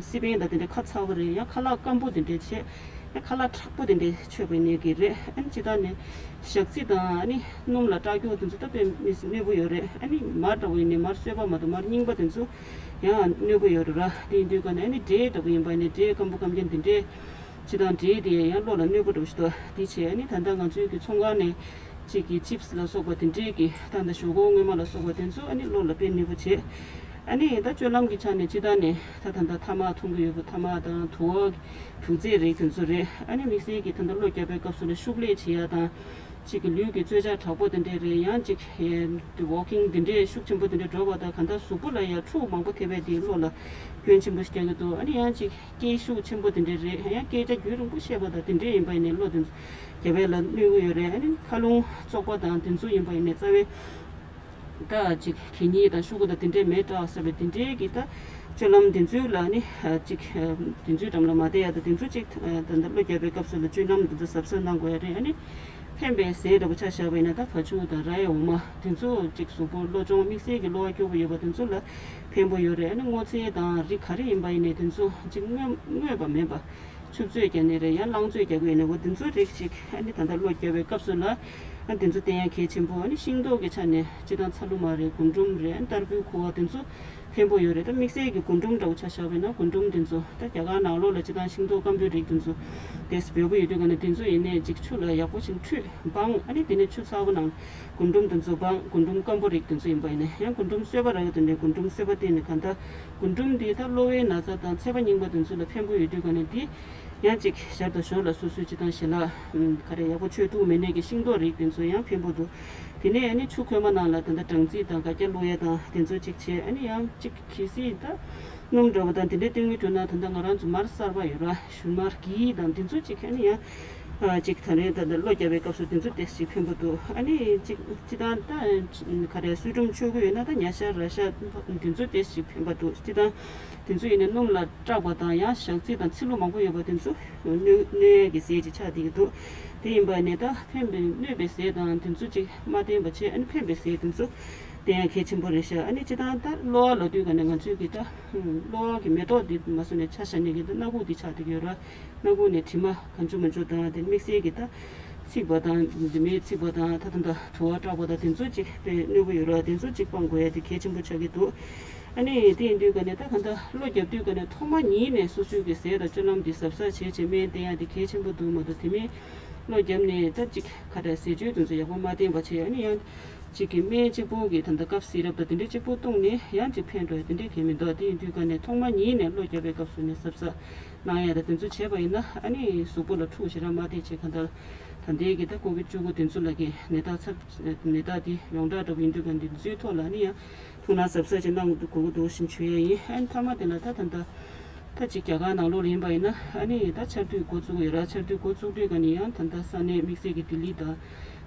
སི་པན་དང་དེ་འདྲས་ཁ་ཚ་བོ་རེད། ཡང་ཁ་ལག་སྐམ་པོ་དེ་འདྲས་བྱས། ཁ་ལག་མཁྲེགས་པོ་དེ་འདྲས་མཆོད་པའི་ནད་ཀྱིས་རེད། ཨ་ནི་ཅི་ལྟར་ནས་ཞག་ཚི་དང་ཨ་ནི་སྣུམ་ལ་སྐྲག་སྐྱོ་དེ་ཚོ་ད་དཔེ་མི་སྲིད་གནོད་པོ་ཡོད་རེད། ཨ་ནི་མར་འདྲ་བོ་ཡིན་ནའི་མར་སོས་པ་མ་གཏོགས་མར་རྙིང་པ་དེ་ཚོ་ཡང་གནོད་པོ་ཡོད་རེད་ར། དེ་ཡིན་དུས་ཀ་ནས་ཨ་ནི་འབྲས་འདྲ་བོ་ཡིན་པ་ནས་འབྲས་སྐམ་པོ་སྐམ་རྐྱང་དེ་འདྲས་ཅི་དང་འབྲས་དེ་ཡང་གློ་ལ་གནོད་པོ་འདྲ་བོ་ཞིག་འདུག་དེ་བྱས་ཨ་ནི་ད་ལྟ་ང་ཚོའི་གི་ཚོང་ཁང་ནས་གཅིག་གི་ཅིབ་སི་ལ་སོགས་པ་དེ་འདྲས་ཀྱི་ད་ལྟ་ཞོག་ཁོག་སྔོན་མ་ལ་སོགས་པ་དེ་ཚོ་ཨ་ནི་གློ་ལ་དཔེ་གནོད་པོ་བྱེད། ཨ་ནི་ད་སྤྱོད་ལམ་གྱི་ཆ་ནས་ཅི་ལྟར་ནས་ད་ད་ལྟ་ཐ་མག་འཐུང་གི་ཡོད་པ་ཐ་མག་དང་དུ་བ་དུག་རྫས་རིགས་དེ་ཚོ་རེད། ཨ་ནི་དམིགས་བསལ་གྱི་ད་ལྟ་གློ་རྒྱག་པའི་སྐབས་སུ་ལ་ཤུགས་ལས་བྱེད་ཡ་དང་གཅིག་གི་ལུས་ཀྱི་རྩོལ་བཅག་དྲག་པོ་དེ་འདྲས་རེད། ཡང་གཅིག་ཝོག་ཀིང་དེ་འདྲས་ཤུགས་ཆེན་པོ་དེ་འདྲས་འགྲོ་བ་དང་གང་ལྟར་གཟུགས་པོ་ལ་ཡང་འཁྲུག་མང་པོ་ཐེབས་པས་དེ་གློ་ལ་སྐྱོན་ཆེན་པོ་ཞིག་རྒྱག་གི་འདུག་ཨ་ནི་ཡང་གཅིག་སྐད་ཤུགས་ཆེན་པོ་དེ་འདྲས་རེད། ཡང་སྐད་ཆ་རྒྱུན་རིང་པོ་བཤད་པ་དང་དེ་འདྲས་ཡིན་པ་ཡིན་ནའི་གློ་དེ་རྒྱབ་པའི་ལ་གནོད་ཀྱི་ཡོད་རེད། ཨ་ནི་མཁའ་རླུང་བཙོག་པ་དང་དེ་ཚོ་ཡིན་པ་ཡིན་ནའི་རྩ་བའི་ད་ཅིག་གད་སྙིགས་དང་ཤོག་གུ་དང་དེ་འདྲས་མེ་བསྲེགས་ཟེར་བའི་དེ་འདྲས་ཀྱི་ད་ སྤྱོད་ལམ་དེ་ཚོའི་ལ་ནི་ཅིག་དེ་ཚོའི་འགྲམ་ལ་མ་བསྡད་ཡ་དང་། དེ་ཚོ་ཅིག་ད་ལྟ་གློ་བརྒྱབ་པའི་སྐབས་སུ་ལ་སྤྱོད་ལམ་དེ་ཚོ་གཟབ་གཟབ་གནང་དགོས་ཡ་རེད། ཨ་ནི་ཕན་པའི་ཟས་འདྲ་པོ་ཆ་བཞག་པ་ཡིན་ན། ད་བ་ཕྱུགས་དང་རའི་འོ་མ་དེ་ཚོ་ཅིག་གཟུགས་པོ་གློ་གཅོང་དམིགས་བསལ་གྱི་གློ་བ་སྐྱོ་པོ་ཡོད་པ་དེ་ཚོ་ལ་ཕན་པོ་ཡོད་རེད། ཨ་ནི་སྔོ་ཚལ་དང་རིགས་ག་རེ་ཡིན་པ་ཡིན་ནའི་དེ་ཚོ་ཅིག་རྔོས་རྔོས་པ་མིན་པ། ཆུ་བཙོས་བརྒྱབ་ནའི་རེད། ཡང་རླངས་བཙོས་བརྒྱབ་ཀྱི་ཡོད་ནའི་འོ་དེ་ཚོ་རིགས་ཅིག་ཨ་ནི་ད་ལྟ་གློ་བརྒྱབ་པའི་སྐབས་སུ་ལ་ཨ་དེ་ཚོ་བསྟེན་ཡ་གལ་ཆེན་པོ། ཨ་ནི་ཤིང་ཏོག་གི་ཆ་ནས་སྤྱིར་བཏང་ཚ་ལུ་མ་རེད། རྒུན་འབྲུམ་རེད། ཨ་ནི་ཏར་འབུའི་ཁུ་བ་དེ་ཚོ་ཕན་པོ་ཡོད་རེད། ད་དམིགས་བསལ་གྱི་རྒུན་འབྲུམ་འདྲ་པོ་ཆ་བཞག་པ་ཡིན་ན། རྒུན་འབྲུམ་དེ་ཚོ་ད་རྒྱ་གར་ནང་ལོགས་ལ་སྤྱིར་བཏང་ཤིང་ཏོག་སྐམ་པོའི་རིགས་དེ་ཚོ་དེ་འབོལ་པོ་ཡོད་དུས་ཀ་ནས་དེ་ཚོ་ཡིན་ནའི་ཅིག་ཆུ་ལ་ཡག་པོ་ཞིག་འཁྲུད་སྦངས། ཨ་ནི་དེ་ནས་ཆུ་ཚ་པོ་ནང་རྒུན་འབྲུམ་དེ་ཚོ་སྦངས། རྒུན་འབྲུམ་སྐམ་པོ་རིགས་དེ་ཚོ་ཡིན་པ་ཡིན་ན། ཡང་རྒུན་འབྲུམ་སོས་པ་རག་གི་འདུག་ནའི་རྒུན་འབྲུམ་སོས་པ་བསྟེན་ནས། གང་ལྟར་རྒུན་འབྲུམ་འདི་ད་གློ་བའི་ན་ཚ་དང་ཚད་པ་རྙིང་པ་དེ་ཚོ་ལ་ཕན་པོ་ཡོད་དུས་ཀ་ནས། དེ་ཡང་ཅིག་ཞར་དང་ཞོར་ལ་སོ་སོའི་སྤྱིར་བཏང་ཞལ་ལག་ཨམ་ག་རེ་ཡག་པོ་མཆོད་ཐུབ་མེད་ནའི་གི་ཤིང་ཏོག་རིགས་དེ་ཚོ་ཡང་ཕན་པོ་འདུག་དེ་ནས་ཨ་ནི་ཆུ་ཁོལ་མ་ནང་ལ་ད་ལྟ་སྦྲང་རྩི་དང་སྒ་སྐྱ་བླུག་ཡ་དང་དེ་ཚོ་ཅིག་བྱས། ཨ་ནི་ཡང་ཅིག་གལ་སྲིད་ད་སྣུམ་འདྲ་པོ་དང་དེ་འདྲའི་བསྟེན་གྱི་འདུག་ན། ད་ལྟ་ང་རང་ཚོ་མར་གསར་པ་ཡོད་ར། ཞུན་མར་གྱི་དང་དེ་ཚོ་ཅིག་ཨ་ནི་ཡང་ཨ་ཅིག་ད་རེས་ད་ལྟ་གློ་བརྒྱབ་པའི་སྐབས་སུ་དེ་ཚོ་ཏོག་ཙམ་ཅིག་ཕན་པོ་འདུག་ཨ་ནི་ཅིག་སྤྱིར་བཏང་ད་ག་རེ་གསོལ་ཀྲུམ་མཆོད་ཀྱི་ཡོད་ན། ད་ཉ་ཤ་ར་ཤ་དེ་ཚོ་ཏོག་ཙམ་ཅིག་ཕན་པ་འདུག་སྤྱིར་བཏང་དེ་ཚོ་ཡིན་ནའི་སྣུམ་ལ་སྐྲག་པ་དང་། ཡང་ཞག་ཚི་དང་ཚི་ལུ་མང་པོ་ཡོད་པ་དེ་ཚོ་གནོད་གནོད་ཡས་ཀྱི་ཟས་ཅིག་ཆགས་བསྡད་ཀྱི་འདུག་དེ་ཡིན་པ་ནས་ད་ཕན་པའི་གནོད་པའི་ཟས་དང་དེ་ཚོ་ཅིག་མ་བསྟེན་པ་བྱས། ཨ་ནི་ཕན་པའི་ཟས་དེ་ཚོ་བསྟེན་ཡ་གལ་ཆེན་པོ་རེད་ཤག་ཨ་ནི་སྤྱིར་བཏང་ད་གློ་བ་ལབ་དུས་ཀ་ནས་ང་ཚོས་ཀྱི་ད་གློ་བ་གི་མེ་ཏོག་འདི་མ་བཟོས་ནས་ཆ་བཞག་ནས་ཀྱི་ད་སྣ་ཁུག་འདི་ཆགས་བསྡད་ཀྱི་ཡོད་ར། སྣ་ཁུག་ནས་དྲི་མ་གང་བྱུང་མང་བྱུང་དང་། དེ་དམིགས་བསལ་གྱི་ད་ཚིག་པ་དང་། འདི་མིའི་ཚིག་པ་དང་། ད་ད་ད་དུ་བ་སྐྲག་པ་དང་དེ་ཚོ་ཅིག་དཔེ་གནོད་པོ་ཡོད་ར། དེ་ཚོ་ཅིག་སྤང་དགོས་ཡ་དེ་གལ་ཆེན་པོ་ཆགས་ཀྱི་འདུག་ཨ་ནི་དེ་ཡིན་དུས་ཀ་ནས་ད་གང་ལྟར་གློ་བརྒྱབ་དུས་ཀ་ནས་ཐོག་མ་ཉིད་ནས་སོ་སོའི་གི་ཟས་དང་སྤྱོད་ལམ་འདི་གཟབ་གཟབ་བྱས་བྱས་སྨན་བསྟེན་ཡ་དེ་གལ་ཆེན་པོ་འདུག་མ་གཏོགས་དེ་མིན་གློ་བརྒྱབ་ནས་ད་ཅིག་ཁ་བྲལ་ཟས་སྤྱོད་དེ་ཚོ་ཡག་པོ་མ་བསྟེན་པ་བྱས། ཨ་ནི་ཡང་ཅིག་གི་སྨན་གཅིག་པོ་གི་ད་ལྟ་སྐབས་སི་རབ་དང་དེ་འདྲ་གཅིག་པོ་བཏུང་ནས་ཡང་ཅིག་ཕན་འགྲོ་ཡ་དེ་འདྲ་གལ་མི་འདུག་དེ་ཡིན་དུས་ཀ་ནས་ཐོག་མ་ཉིད་ནས་གློ་བརྒྱབ་པའི་སྐབས་སུ་ནས་གཟབ་གཟབ་གནང་ཡ་དང་དེ་ཚོ་བྱས་པ་ཡིན་ན། ཨ་ནི་གཟུགས་པོ་ལ་འཁྲུག་ཞེ་དྲག་མ་བསྡད་བྱས། གང་ལྟར་ད་ལྟའི་གི་ད་ཀོ་བིད་བཅུ་དགུ་དེ་ཚོ་ལ་གི་ནད་རྟགས་ཚབས་ནད་རྟགས་དེ་ཡོངས་གྲགས་འདྲ་པོ་ཡིན་དུས་ཀ་འདི་ཚོའི་ཐོག་ལ་ཨ་ནི་ཡང་ཐུགས་སྣང་གཟབ་གཟབ་ཅིག་གནང་དགོས་ཀྱི་འདུག་ཞེས་ཞུ་ཡ་ཡིན། ཨ་ནི་མཐའ་མ་དེ་ལ་ད་ད་ལྟ་ད་ཅིག་རྒྱ་གར་ནང་ལོགས་ལ་ཡིན་པ་ཡིན་ན། ཨ་ནི་ད་ཆར་དུས་འགོ་བཙུགས་ཡོད་ར། ཆར་དུས་འགོ་བཙུགས་དུས་ཀ་ནས་ཡང་ད་ལྟ་ས་གནས་དམིགས་བསལ་གྱི་ལྡི་ལི་དང་།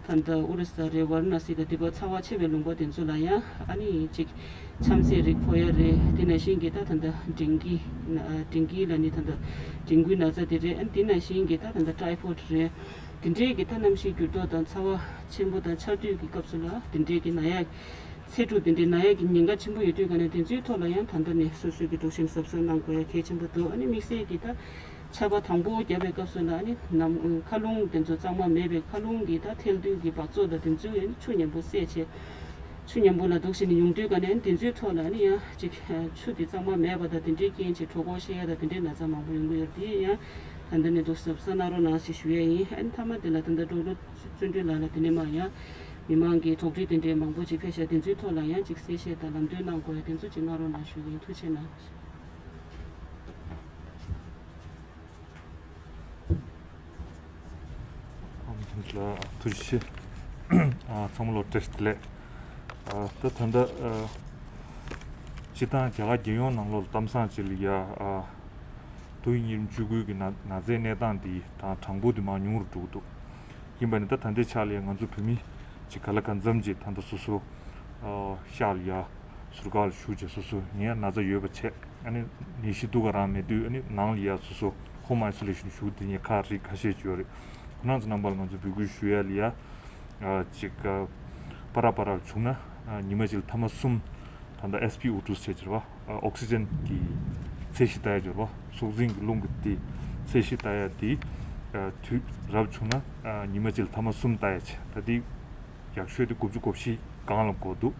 ད་ལྟ་ཨོ་རི་ས་རེད། ཝཱ་ར་ཎ་སི་དང་། དེ་བ་ཚ་བ་ཆེ་བའི་ལུང་པ་དེ་ཚོ་ལ་ཡང་ཨ་ནི་ཅིག་ཆམ་ཚད་རིགས་ཕོག་ཡ་རེད། དེ་ནང་བཞིན་གྱི་ད་ད་ལྟ་ཌེང་གི་ན་ཌེང་གི་ལ་ནི་ད་ལྟ་ཌེང་གུའི་ན་ཚ་དེ་རེད། ཨ་ནི་དེ་ནང་བཞིན་གྱི་ད་ད་ལྟ་ཊའི་ཕོཌ་རེད། དེ་འདྲའི་གི་ད་གནམ་གཤིས་འགྱུར་ལྡོག་དང་ཚ་བ་ཆེན་པོ་དང་ཆར་དུས་ཀྱི་སྐབས་སུ་ལ་དེ་འདྲའི་གི་ན་ཡ་ཚེ་ཕྲུག་དེ་འདྲའི་ན་ཡ་གི་ཉེན་ཁ་ཆེན་པོ་ཡོད་དུས་ཀ་ནས་དེ་ཚོའི་ཐོག་ལ་ཡང་ད་ལྟ་ནས་སོ་སོའི་གི་འདུ་ཤེས་གཟབ་གཟབ་གནང་དགོས་ཡ་གལ་ཆེན་པོ་འདུག་ཨ་ནི་དམིགས་བསལ་གྱི་ད་ཆར་པ་དང་པོ་བརྒྱབ་པའི་སྐབས་སུ་ལ་ཨ་ནི་ནམ་མཁའ་རླུང་དེ་ཚོ་གཙང་མ་མེད་པའི། མཁའ་རླུང་གི་ད་ཐལ་རྡུལ་གྱི་འབག་བཙོག་དང་དེ་ཚོས་ཨ་ནི་ཆུ་མཉམ་པོ་བསྲེས་བྱས། ཆུ་མཉམ་པོ་ལ་འདུག་བྱས་ནས་ཡོང་དུས་ཀ་ནས་དེ་ཚོའི་ཐོག་ལ་ཨ་ནི་ཡང་ཅིག་ཆུ་དེ་གཙང་མ་མེད་པ་དང་། དེ་འདྲའི་རྐྱེན་གྱིས་གྲོད་ཁོག་བཤལ་ཡ་དང་དེ་འདྲའི་ན་ཚ་མང་པོ་ཡོང་གི་ཡོད་རེད། དེ་ཡང་ད་ལྟ་ནས་འདུག་གཟབ་གཟབ་གནང་རོགས་གནང་ཞེས་ཞུ་ཡ་ཡིན། ཨ་ནི་མཐའ་མ་དེ་ལ་ད་ལྟ་ཌོག་ཊར་བརྩོན་འགྲུས་ལགས་ལ་དེ་ནས་མར་ཡང་མི་མང་གི་དོགས་འདྲི་དེ་འདྲའི་མང་པོ་ཅིག་ཕེབས་ཤག་དེ་ཚོའི་ཐོག་ལ་ཡང་ཅིག་གསལ་བཤད་དང་ལམ་སྟོན་གནང་དགོས་ཡ་དེ་ཚོ་ཅིག་གནང་རོགས་གནང་ཞུ་གི་ཡིན། ཐུགས་རྗེ་གནང་། ཐུགས་རྗེ་ཆེ། ཨ། ཚང་མ་ལ་བཀྲ་ཤིས་བདེ་ལེགས། ཨ། ད་ད་ལྟ། ཨ། སྤྱིར་བཏང་རྒྱ་གར་རྒྱལ་ཡོངས་ནང་ལོགས་ལ་གཏམ་བཟང་ཅིག་ལ་ཡ། ཨ། དུས་ཉེར་བཅུ་དགུའི་གི་ན་ན་ཚའི་གནས་སྟངས་འདི་དང་གྲངས་འབོར་འདི་མར་ཉུང་རུ་འགྲོ་གི་འདུག་ཡིན་པ་ནི་ད་ད་ལྟའི་ཆ་ལ་ཡ་ང་ཚོ་བོད་མི་ཅིག་ག་ལ་གང་འཚམ་ཅིག་ད་ལྟ་སོ་སོ། ཨ། ཤག་ལ་ཡ། ཟུར་བཀག་ལ་བཞུགས་བྱས་སོ་སོ་ངས་ན་ཚ་ཡོད་པ་བྱས། ཨ་ནི་ནད་གཞི་སྡུག་ག་རང་མེད་དུས། ཨ་ནི་ནང་ལ་ཡ་སོ་སོ་ཧོམ་ཨའི་སོ་ལེ་ཤན་བཞུགས་དེ་ཉེ་ཁག་རིགས་ཁ་ཤས་ཅིག་ཡོད་རེད། ཁོ་རང་ཚོ་རྣམ་པ་ལ་ང་ཚོ་འབོད་སྐུལ་ཞུ་ཡ་ལ་ཡ། ཨ། ཅིག་ཨ། པ་ར་པ་ར་བྱུང་ན། ཨ། ཉི་མ་གཅིག་ལ་ཐེངས་མ་གསུམ། ད་ལྟ་ཨེས་པི་ཨོ་ཊུ་ཟེར་གྱི་རེད་པ། ཨ། ཨོག་སི་ཇན་གྱི་ཚད་གཞི་ལྟ་ཡ་ཅིག་ཡོད་རེད་པ། སྲོག་འཛིན་གྱི་རླུང་གི་དེ་ཚད་གཞི་ལྟ་ཡ་དེ། ཨ། དུས་རབ་བྱུང་ན། ཨ། ཉི་མ་གཅིག་ལ་ཐེངས་མ་གསུམ་ལྟ་ཡ་བྱས། ད་དེ་ཡག་ཤོས་དེ་དགུ་བཅུ་གོ་བཞི་སྒང་ལ་འགོར་འདུག་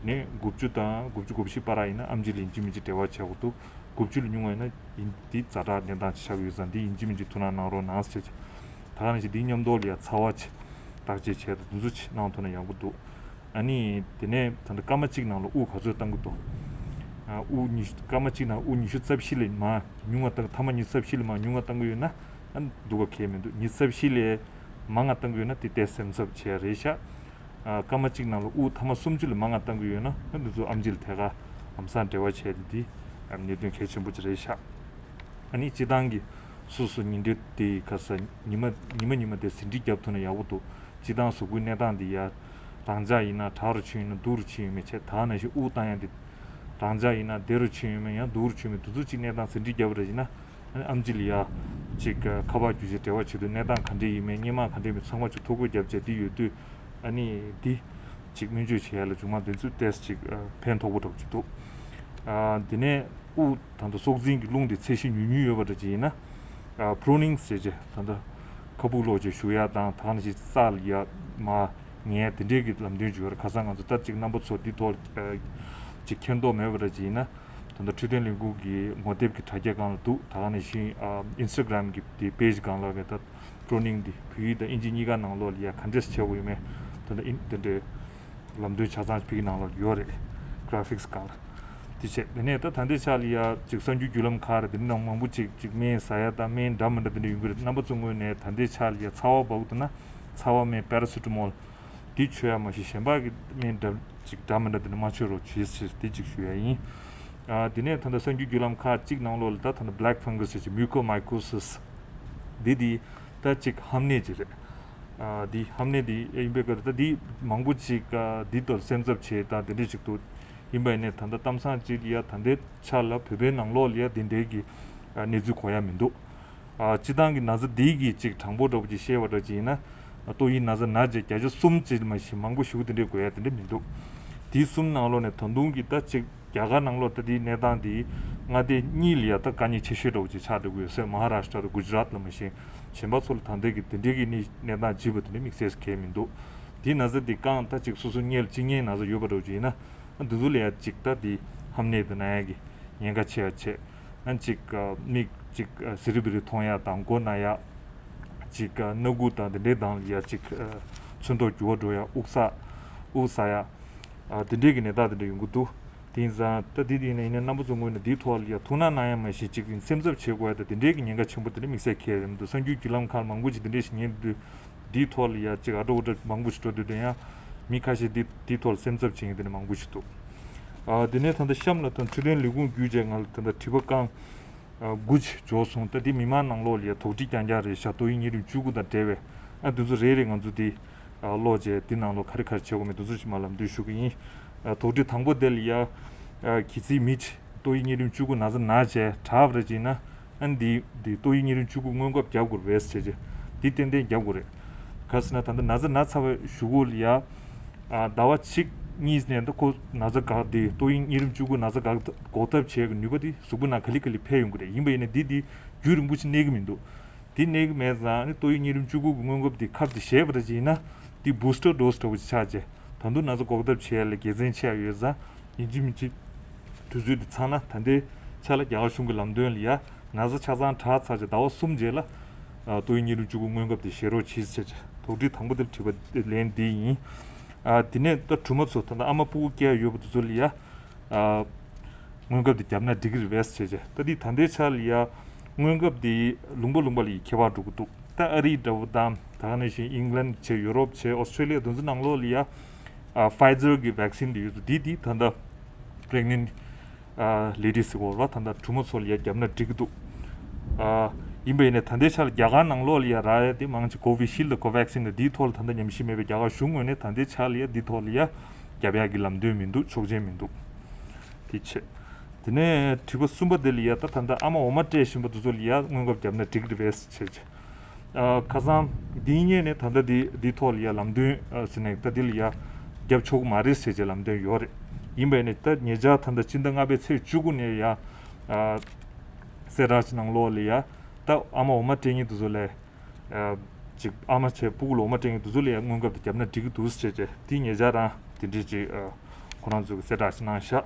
དེ་ནས་དགུ་བཅུ་དང་དགུ་བཅུ་གོ་བཞི་བར་ཡིན་ན་ཨེམ་ཆི་ལ་ཡིན་གཅིག་མིན་གཅིག་འབྲེལ་བ་བྱེད་དགོས་འདུག་དགུ་བཅུ་ལས་ཉུང་བ་ཡིན་ན་ཡིན་དེ་ཛ་དྲག་གནས་སྟངས་ཅིག་ཆགས་ཀྱི་ཡོད་ཙང་། འདི་ཡིན་གཅིག་མིན་གཅིག་ཐུགས་སྣང་གནང་རོགས་གནང་ཟེར་བྱས། ད་ག་ནང་བཞིན་འདིའི་མཉམ་དུ་ལ་ཡ་ཚ་བ་ཅིག་བརྟག་དཔྱད་བྱས་དང་དེ་ཚོ་ཅིག་གནང་ཐུབ་ན་ཡག་པོ་འདུག་ཨ་ནི་དེ་ནས་ད་ལྟ་སྐར་མ་གཅིག་ནང་ལ་དབུགས་ག་ཚོད་བཏང་གི་འདུག་ཨ། དབུགས་ཉི་ཤུ། སྐར་མ་གཅིག་ནང་དབུགས་ཉི་ཤུ་རྩ་བཞི་ལས་མར་ཉུང་བ་བཏང་། ཐེངས་མ་ཉི་ཤུ་རྩ་བཞི་ལས་མར་ཉུང་བ་བཏང་གི་ཡོད་ན། ཨ། སྡུག་པ་གང་ཡང་མི་འདུག་ཉི་ཤུ་རྩ་བཞི་ལས་མང་བ་བཏང་གི་ཡོད་ན་དེ་ཏོག་ཙམ་སེམས་འཚབ་བྱེད་ཡ་རེད་ཤག་ཨ། སྐར་མ་གཅིག་ནང་ལ་དབུགས་ཐེངས་མ་སུམ་ཅུ་ལས་མང་བ་བཏང་གི་ཡོད་ན། ཨ། འདི་ཚོ་ཨེམ་ཆི་ལ་ཐད་ཀར་ལམ་སང་འབྲེལ་བ་བྱས་ཏེ། འདི་ཨ་གནད་དོན་གལ་ཆེན་པོ་ཅིག་རེད་ཤག་ཨ་ནི་སྤྱིར་བཏང་གི་སོ་སོ་ཉིན་རེ་དེ་ག་ས་ཉི་མ་ཉི་མ་ཉི་མ་དེ་ཟིན་བྲིས་བརྒྱབ་ཐུབ་ན་ཡག་པོ་འདུག་སྤྱིར་བཏང་གཟུགས་པོའི་གནས་སྟངས་འདི་ཡ་རང་འཇགས་ཡིན་ན་དྲག་རུ་ཕྱིན་ཡོད་ན་སྡུག་རུ་ཕྱིན་ཡོད་མེད་བྱས། ད་ག་ནང་བཞིན་དབུགས་བཏང་ཡ་འདི་ རང་འཇགས་ཡིན་ན་བདེ་རུ་ཕྱིན་ཡོད་མེད་ཡང་སྡུག་རུ་ཕྱིན་མེད་དེ་ཚོ་གཅིག་གནས་སྟངས་ཟིན་བྲིས་བརྒྱབ་པ་རེད་ཡིན་ན། ཨ་ནི་ཨེམ་ཆི་ལ་ཡ་གཅིག་ཁ་པར་བརྒྱུད་བྱས་འབྲེལ་བ་བྱེད་དུས་གནས་སྟངས་ག་འདྲས་ཡིན་མེད་སྔོན་མ་ག་འདྲས་མེད་ཚང་མ་གཅིག་ཐོ་འགོད་བརྒྱབ་བྱས་དེ་ཡོད་དུས་ཨ་ནི་འདི་གཅིག་སྨན་བཅོས་བྱེད་ཡ་ལ་མཇུག་མ་འདི་ཚོས་ཏོག་ཙམ་གཅིག་ཕན་ཐོགས་པོ་འདྲ་པོ་ཅིག་འདུག་ཨ་དེ་ནས་དབུགས་ད་ལྟ་སྲོག་འཛིན་གྱི་རླུང་དེ་ཚད་གཞི་ཉུང་ཉུང་ཡོད་པ་འདྲ་ཅིག་ཡིན་ན། ཨ་པྲུ་ནིང་ཟེར་བྱས་ད་ལྟ་ཁ་སྦུག་སློག་བྱས་བཞུ་ཡ་དང་ད་ག་ནང་བཞིན་ས་ལ་ཡ་མར་ཉལ་དེ་འདྲས་ཀྱི་ལམ་སྟོན་ཅིག་ཡོད་རེད། ཁ་སང་ང་ཚོ་ད་གཅིག་རྣམ་པ་ཚོ་འདི་ཐོག་ཨ་གཅིག་མཁྱེན་རྟོགས་མེད་པ་འདྲ་ཅིག་ཡིན་ན། ད་ལྟ་འཕྲོད་བསྟེན་ལས་ཁུངས་ཀྱི་ངོ་དེབ་ཀྱི་དྲ་རྒྱ་སྒང་ལ་འདུག་ད་ག་ནང་བཞིན་ཨ་ཨིན་སི་ཊ་གྷི་རམ་གྱི་དེ་པེ་ཇི་སྒང་ལ་བས་ད་པྲུ་ནིང་འདི་བོད་ཡིག་དང་དབྱིན་ཇི་གཉིས་ཀ་ནང་ལོགས་ལ་ཡ་ག་འདྲས་བྱེད་དགོས་ཡོད་མེད་ད་ལྟ་ཨིན་དེ་འདྲའི་ལམ་སྟོན་ཆ་ཚང་བོད་ཡིག་ནང་ལོགས་ཡོད་རེད། གྷ་ར་ཕིག་སི་སྒང་ལ། དེ་བྱས་དེ་ནས་ད་ད་ལྟའི་ཆ་ལ་ཡ་གཅིག་གསར་འགྱུར་བརྒྱུད་ལམ་ཁག་རེད། དེ་འདྲ་ནང་མང་པོ་གཅིག་གཅིག་སྨན་ཟ་ཡ་དང་སྨན་འདྲ་མི་འདྲ་དེ་འདྲ་ཡོང་གི་རེད། རྣམ་པ་ཚོ་ངོས་ནས་ད་ལྟའི་ཆ་ལ་ཡ་ཚ་བ་འབབ་འདུག་ན་ཚ་བ་སྨན་པེ་ར་སི་ཊ་མོལ་འདི་མཆོད་ཡ་མ་གཞི་གཞན་པ་གི་སྨན་འདྲ་གཅིག་འདྲ་མི་འདྲ་དེ་འདྲ་མ་མཆོད་རོགས་བྱེད་ཟེར་དེ་གཅིག་ཞུ་ཡ་ཡིན། ཨ་དེ་ནས་ད་ལྟ་གསར་འགྱུར་བརྒྱུད་ལམ་ཁག་གཅིག་ནང་ལོགས་ལ་ད་ད་ལྟ་black fungus ཟེར་གྱི་mucormycosis འདི་འདི་ད་གཅིག་ཧམ་ནད་ཅིག་རེད། ཨ་འདི་ཧམ་ནད་འདི་ཡིན་པའི་སྐབས་ད་འདི་མང་པོ་ཅིག་ཨ་འདི་ལྟར་སེམས་འཚབ་བྱེད་ད་དེ་འདྲ་ཅིག་འདུག་ཡིན་པ་ཡིན་ནའི་ད་ལྟ་གཏམ་བཟང་ཅིག་ཡ་ད་ལྟའི་ཆ་ལ་བོད་པའི་ནང་ལོགས་ལ་ཡ་དེ་འདྲའི་གི་ཨ་གནས་ཚུལ་གོ་ཡ་མི་འདུག་ཨ་སྤྱི་བཏང་གི་ན་ཚ་འདི་གི་ཅིག་གྲངས་འབོར་འདྲ་པོ་ཅིག་བཤད་པ་འདྲ་ཅིག་ཡིན་ན། ཏོག་དབྱིབས་ན་ཚ་ན་བྱས་བརྒྱ་ཆ་གསུམ་ཅིག་མ་གཞི་མང་པོ་ཞེ་པོ་དེ་འདྲའི་དགོས་ཡ་དེ་འདྲ་མི་འདུག་དེའི་གསུམ་ནང་ལོགས་ནས་ད་དུང་གི་ད་ཅིག་རྒྱ་གར་ནང་ལོགས་ད་དེའི་གནས་སྟངས་དེ་མངའ་སྡེ་གཉིས་ལ་ཡ་ད་དཀའ་ངལ་ཆེ་ཤོས་འདྲ་པོ་ཅིག་ཆགས་འགྲོ་གི་ཡོད་ཟེར། མ་ཧ་ར་ཤི་ཏྲ་དང་གུ་ཇི་རཱཏ་ལ་མ་གཞི་གཞན་པ་ཚོ་ལ་ད་ལྟའི་གི་དེ་འདྲའི་གི་གནས་གནས་སྟངས་ལྗིད་པ་དེ་འདྲ་དམིགས་བསལ་གང་ཡང་མི་འདུག་དེའི་ན་ཚ་དེ་རྐང་ད་ཅིག་སོ་སོ་སྔོན་ལ་ཅིག་སྔོན་ན་ཚ་ཡོད་པ་འདྲ་པོ་ཅིག་ཡིན་ན། འདི་ཚོ་ལ་ཡ་ཅིག་ད་དེ་ཧམ་ནད་དེ་ན་ཡ་གི་ཉེན་ཁ་ཆེ་བ་བྱས། ཨ་ཅིག་ཨ་མིག་ཅིག་ཨ་ཟི་རི་བི་རི་མཐོང་ཡ་དང་མགོ་ན་ཡ། ཅིག་ཨ་སྣ་ཁུག་དང་དེ་འདྲའི་དང་ཡ་ཅིག་ཨ་ཚོན་མདོག་འགྱུར་བ་འགྲོ་ཡ་དབུགས་ས་དབུགས་ས་ཡ། ཨ་དེ་འདྲའི་གི་ནད་རྟགས་དེ་འདྲ་ཡོང་གི་འདུག་དེ་ཡིན་ཙང་ད་དེ་དེ་ཡིན་ན་ཡིན་ན་རྣམ་པ་ཚོ་ངོས་ནས་དེའི་ཐོག་ལ་ཡ་ཐུགས་སྣང་གནང་ཡ་མ་གཞི་ཅིག་སེམས་འཚབ་བྱེད་དགོས་ཡ་ད་དེ་འདྲའི་གི་ཉེན་ཁ་ཆེན་པོ་དེ་འདྲ་དམིགས་བསལ་གང་ཡང་མི་འདུག་གསར་འགྱུར་བརྒྱུད་ལམ་ཁག་མང་པོ་ཅིག་དེ་འདྲའི་ཞིག་ཉན་དུས། འདིའི་ཐོག་ལ་ཡ་གཅིག་ཨ་འདྲ་འོ་འདྲ་མང་པོ་ཞིག་འགྲོ་དུས་དེ་ཡང་མི་ཁ་ཤས་འདི་འདིའི་ཐོག་ལ་སེམས་འཚབ་བྱེད་མཁན་དེ་འདྲ་མང་པོ་ཞིག་འདུག་ཨ་དེ་ནས་ད་ལྟ་གཤམ་ལ་ད་འཕྲོད་བསྟེན་ལས་ཁུངས་བརྒྱུད་བྱས་ང་ལ་ད་ལྟ་དྲི་བ་རྐང་ཨ་དགུ་ཅིག་འབྱོར་སོང་། ད་འདི་མི་མང་ནང་ལོགས་ལ་ཡ་དོགས་འདྲི་རྐྱང་རྐྱང་རེད་ཤག་ཏོག་དབྱིབས་གཉན་རིམས་བཅུ་དགུ་དང་འབྲེལ་བའི་ཨ་འདི་ཚོ་རེ་རེ་ང་ཚོ་འདི་ཨ་ཀློག་བྱས་འདི་ནང་ལོགས་ག་རེ་ག་རེ་བྱེད་དགོས་མིན་འདི་ཚོ་ཞིག་མར་ལམ་སྟོན་ཞུ་གི་ཡིན། ཨ་དོགས་འདྲི་དང་པོ་དེ་ལ་ཡ་ཨ་གལ་སྲིད་མི་ཅིག་ཏོག་དབྱིབས་གཉན་རིམས་བཅུ་དགུ་ན་ཚ་ན་བྱས་དྲག་པ་རེད་ཅེ་ན། ཨ་ནི་འདི་འདི་ཏོག་དབྱིབས་གཉན་རིམས་བཅུ་དགུ་སྔོན་འགོག་རྒྱབ་དགོས་རེད་ཟེར་བྱས། འདི་ཏན་ཏན་རྒྱབ་དགོས་རེད། ག་ཟེར་ན་ད་ལྟ་ན་ཚ་ན་ཚ་བའི་གཞུག་གུ་ལ་ཡ། ཨ་ཟླ་བ་གཅིག་གཉིས་ནས་ད་ཁོ་ན་ཚ་འགག་འདི་ཏོག་དབྱིབས་གཉན་རིམས་བཅུ་དགུ་ན་ཚ་འགག་འགོག་ཐབས་བྱེད་ཀྱི་ནུས་པ་འདི་གཟུགས་པོ་ནང་ག་ལེ་ག་ལེ་འཕེལ་ཡོང་གི་རེད། ཡིན་པ་ཡིན་ན་འདི་འདི་རྒྱུན་རིང་པོ་ཞིག་གནས་ཀྱི་མི་འདུག་འདི་གནས་ཀྱི་མེད་ཙང་ཨ་ནི་ཏོག་དབྱིབས་གཉན་རིམས་བཅུ་དགུ་གི་སྔོན་འགོག་འདི་ཁབ་འདི་བཞེས་པ་རེད་ཅེ་ཡིན་ན། འདི་བུ་སི་ཊར་ཌོ་སི་འདྲ་བོ་ཅིག་ཆགས་བྱས། ད་དུང་ན་ཚ་འགོག་ཐབས་བྱེད་ཡ་ལ་དགེ་མཚན་ཆེ་ཡ་ཡོད་ཙང་། ཡིན་གཅིག་མིན་གཅིག་དུས་ཚོད་འདི་ཚང་ན་ད་ལྟའི་ཆ་ལ་རྒྱ་གར་གཞུང་གི་ལམ་སྟོན་ལ་ཡ་ན་ཚ་ཆ་ཚང་དྲག་ཚར་རྗེས་ཟླ་བ་གསུམ་རྗེས་ལ་ཨ་ཏོག་དབྱིབས་གཉན་རིམས་བཅུ་དགུ་སྔོན་འགོག་དེ་བཞེས་རོགས་གྱིས་ཟེར་བྱས། དོགས་འདྲི་དང་པོ་དེར་དྲི་བ་ལན་འདི་ཡིན། ཨ་དེ་ནས་ད་གྲོགས་མོ་ཚོ་ད་ལྟ་ཨ་མ་སྤུ་གུ་སྐྱེ་ཡ་ཡོད་པ་དེ་ཚོ་ལ་ཡ་ཨ་སྔོན་འགོག་དེ་བརྒྱབ་ན་འགྲིག་གི་རེད་པས་ཟེར་བྱས། ད་འདི་ད་ལྟའི་ཆ་ལ་ཡ་སྔོན་འགོག་དེ་ལུང་པ་ལུང་པ་ལ་ཡ་ཁྱད་པར་འགྲོ་གི་འདུག་ད་ཨ་རི་འདྲ་བོ་དང་ད་ག་ནང་བཞིན་ཨིང་ལན་བྱས་ཡུ་རོབ་བྱས་ཨོ་སི་ཊྲེ་ལི་ཡ་དེ་ཚོ་ནང་ལོགས་ལ་ཡ། ཨ་ཕའི་ཛར་གི་ཝེག་སིན་དེ་ཡོད་དུས་འདི་འདི་ད་ལྟ་པི་རེག་ནེན་ཊི་ཨ་ལེ་ཌི་ཟེར་གོ་ར་ད་ལྟ་གྲོགས་མོ་ཚོ་ལ་ཡ་བརྒྱབ་ན་འགྲིག་གི་འདུག་ཨ་ཡིན་པ་ཡིན་ནའི་ད་ལྟའི་ཆ་ལ་རྒྱ་གར་ནང་ལོགས་ལ་ཡ་རག་ཡ་དེ་མང་ཆེ་ཀོ་བི་ཤིལ་དང་ཀོ་ཝེག་སིན་དང་འདིའི་ཐོག་ལ་ད་ལྟ་ཉམས་ཞིབ་མེད་པའི་རྒྱ་གར་གཞུང་ངོས་ནས་ད་ལྟའི་ཆ་ལ་ཡ་འདིའི་ཐོག་ལ་ཡ་བརྒྱབ་ཡ་གི་ལམ་སྟོན་མི་འདུག་ཆོག་མཆན་མི་འདུག་དེ་བྱས། དེ་ནས་དྲི་བ་གསུམ་པ་དེ་ལ་ཡ་ད་ད་ལྟ་ཨ་མ་འོ་མ་སྤྲད་བཞིན་པ་དེ་ཚོ་ལ་ཡ་སྔོན་འགོག་བརྒྱབ་ན་འགྲིག་གི་རེད་ཟེར་བྱས། ཨ་ཁ་སང་འདི་ཉིད་ནས་ད་ལྟ་འདི་འདི་ཐོག་ལ་ཡ་ལམ་སྟོན་ཨ་ཟེར་ནས་ད་འདི་ལ་ཡ་རྒྱབ་ཆོག་གི་མ་རེད་ཟེར་བྱས་ལམ་སྟོན་ཡོད་རེད། ཡིན་པས་ནས་ད་ཉེ་ཆར་ད་ལྟ་སྤྱི་ཟླ་ལྔ་པའི་ཚེས་བཅུ་དགུ་ནས་ཡ་ཨ་གསལ་བསྒྲགས་ཀྱི་ནང་ལོགས་ལ་ཡ་ད་ཨ་མ་འོ་མ་སྤྲད་མཁན་དེ་ཚོ་ལ་ཨ་ཅིག་ཨ་མ་བྱས་སྤུ་གུ་ལ་འོ་མ་སྤྲད་མཁན་དེ་ཚོ་ལ་ཡ་སྔོན་འགོག་དེ་བརྒྱབ་ན་འགྲིག་གི་འདུག་ཟེར་བྱས་དེ་ཉེ་ཆར་རང་དེ་འདྲས་ཅིག་ཨ་ཁོ་རང་ཚོ་གི་གསལ་བསྒྲགས་ཤིག་གནང་ཤག་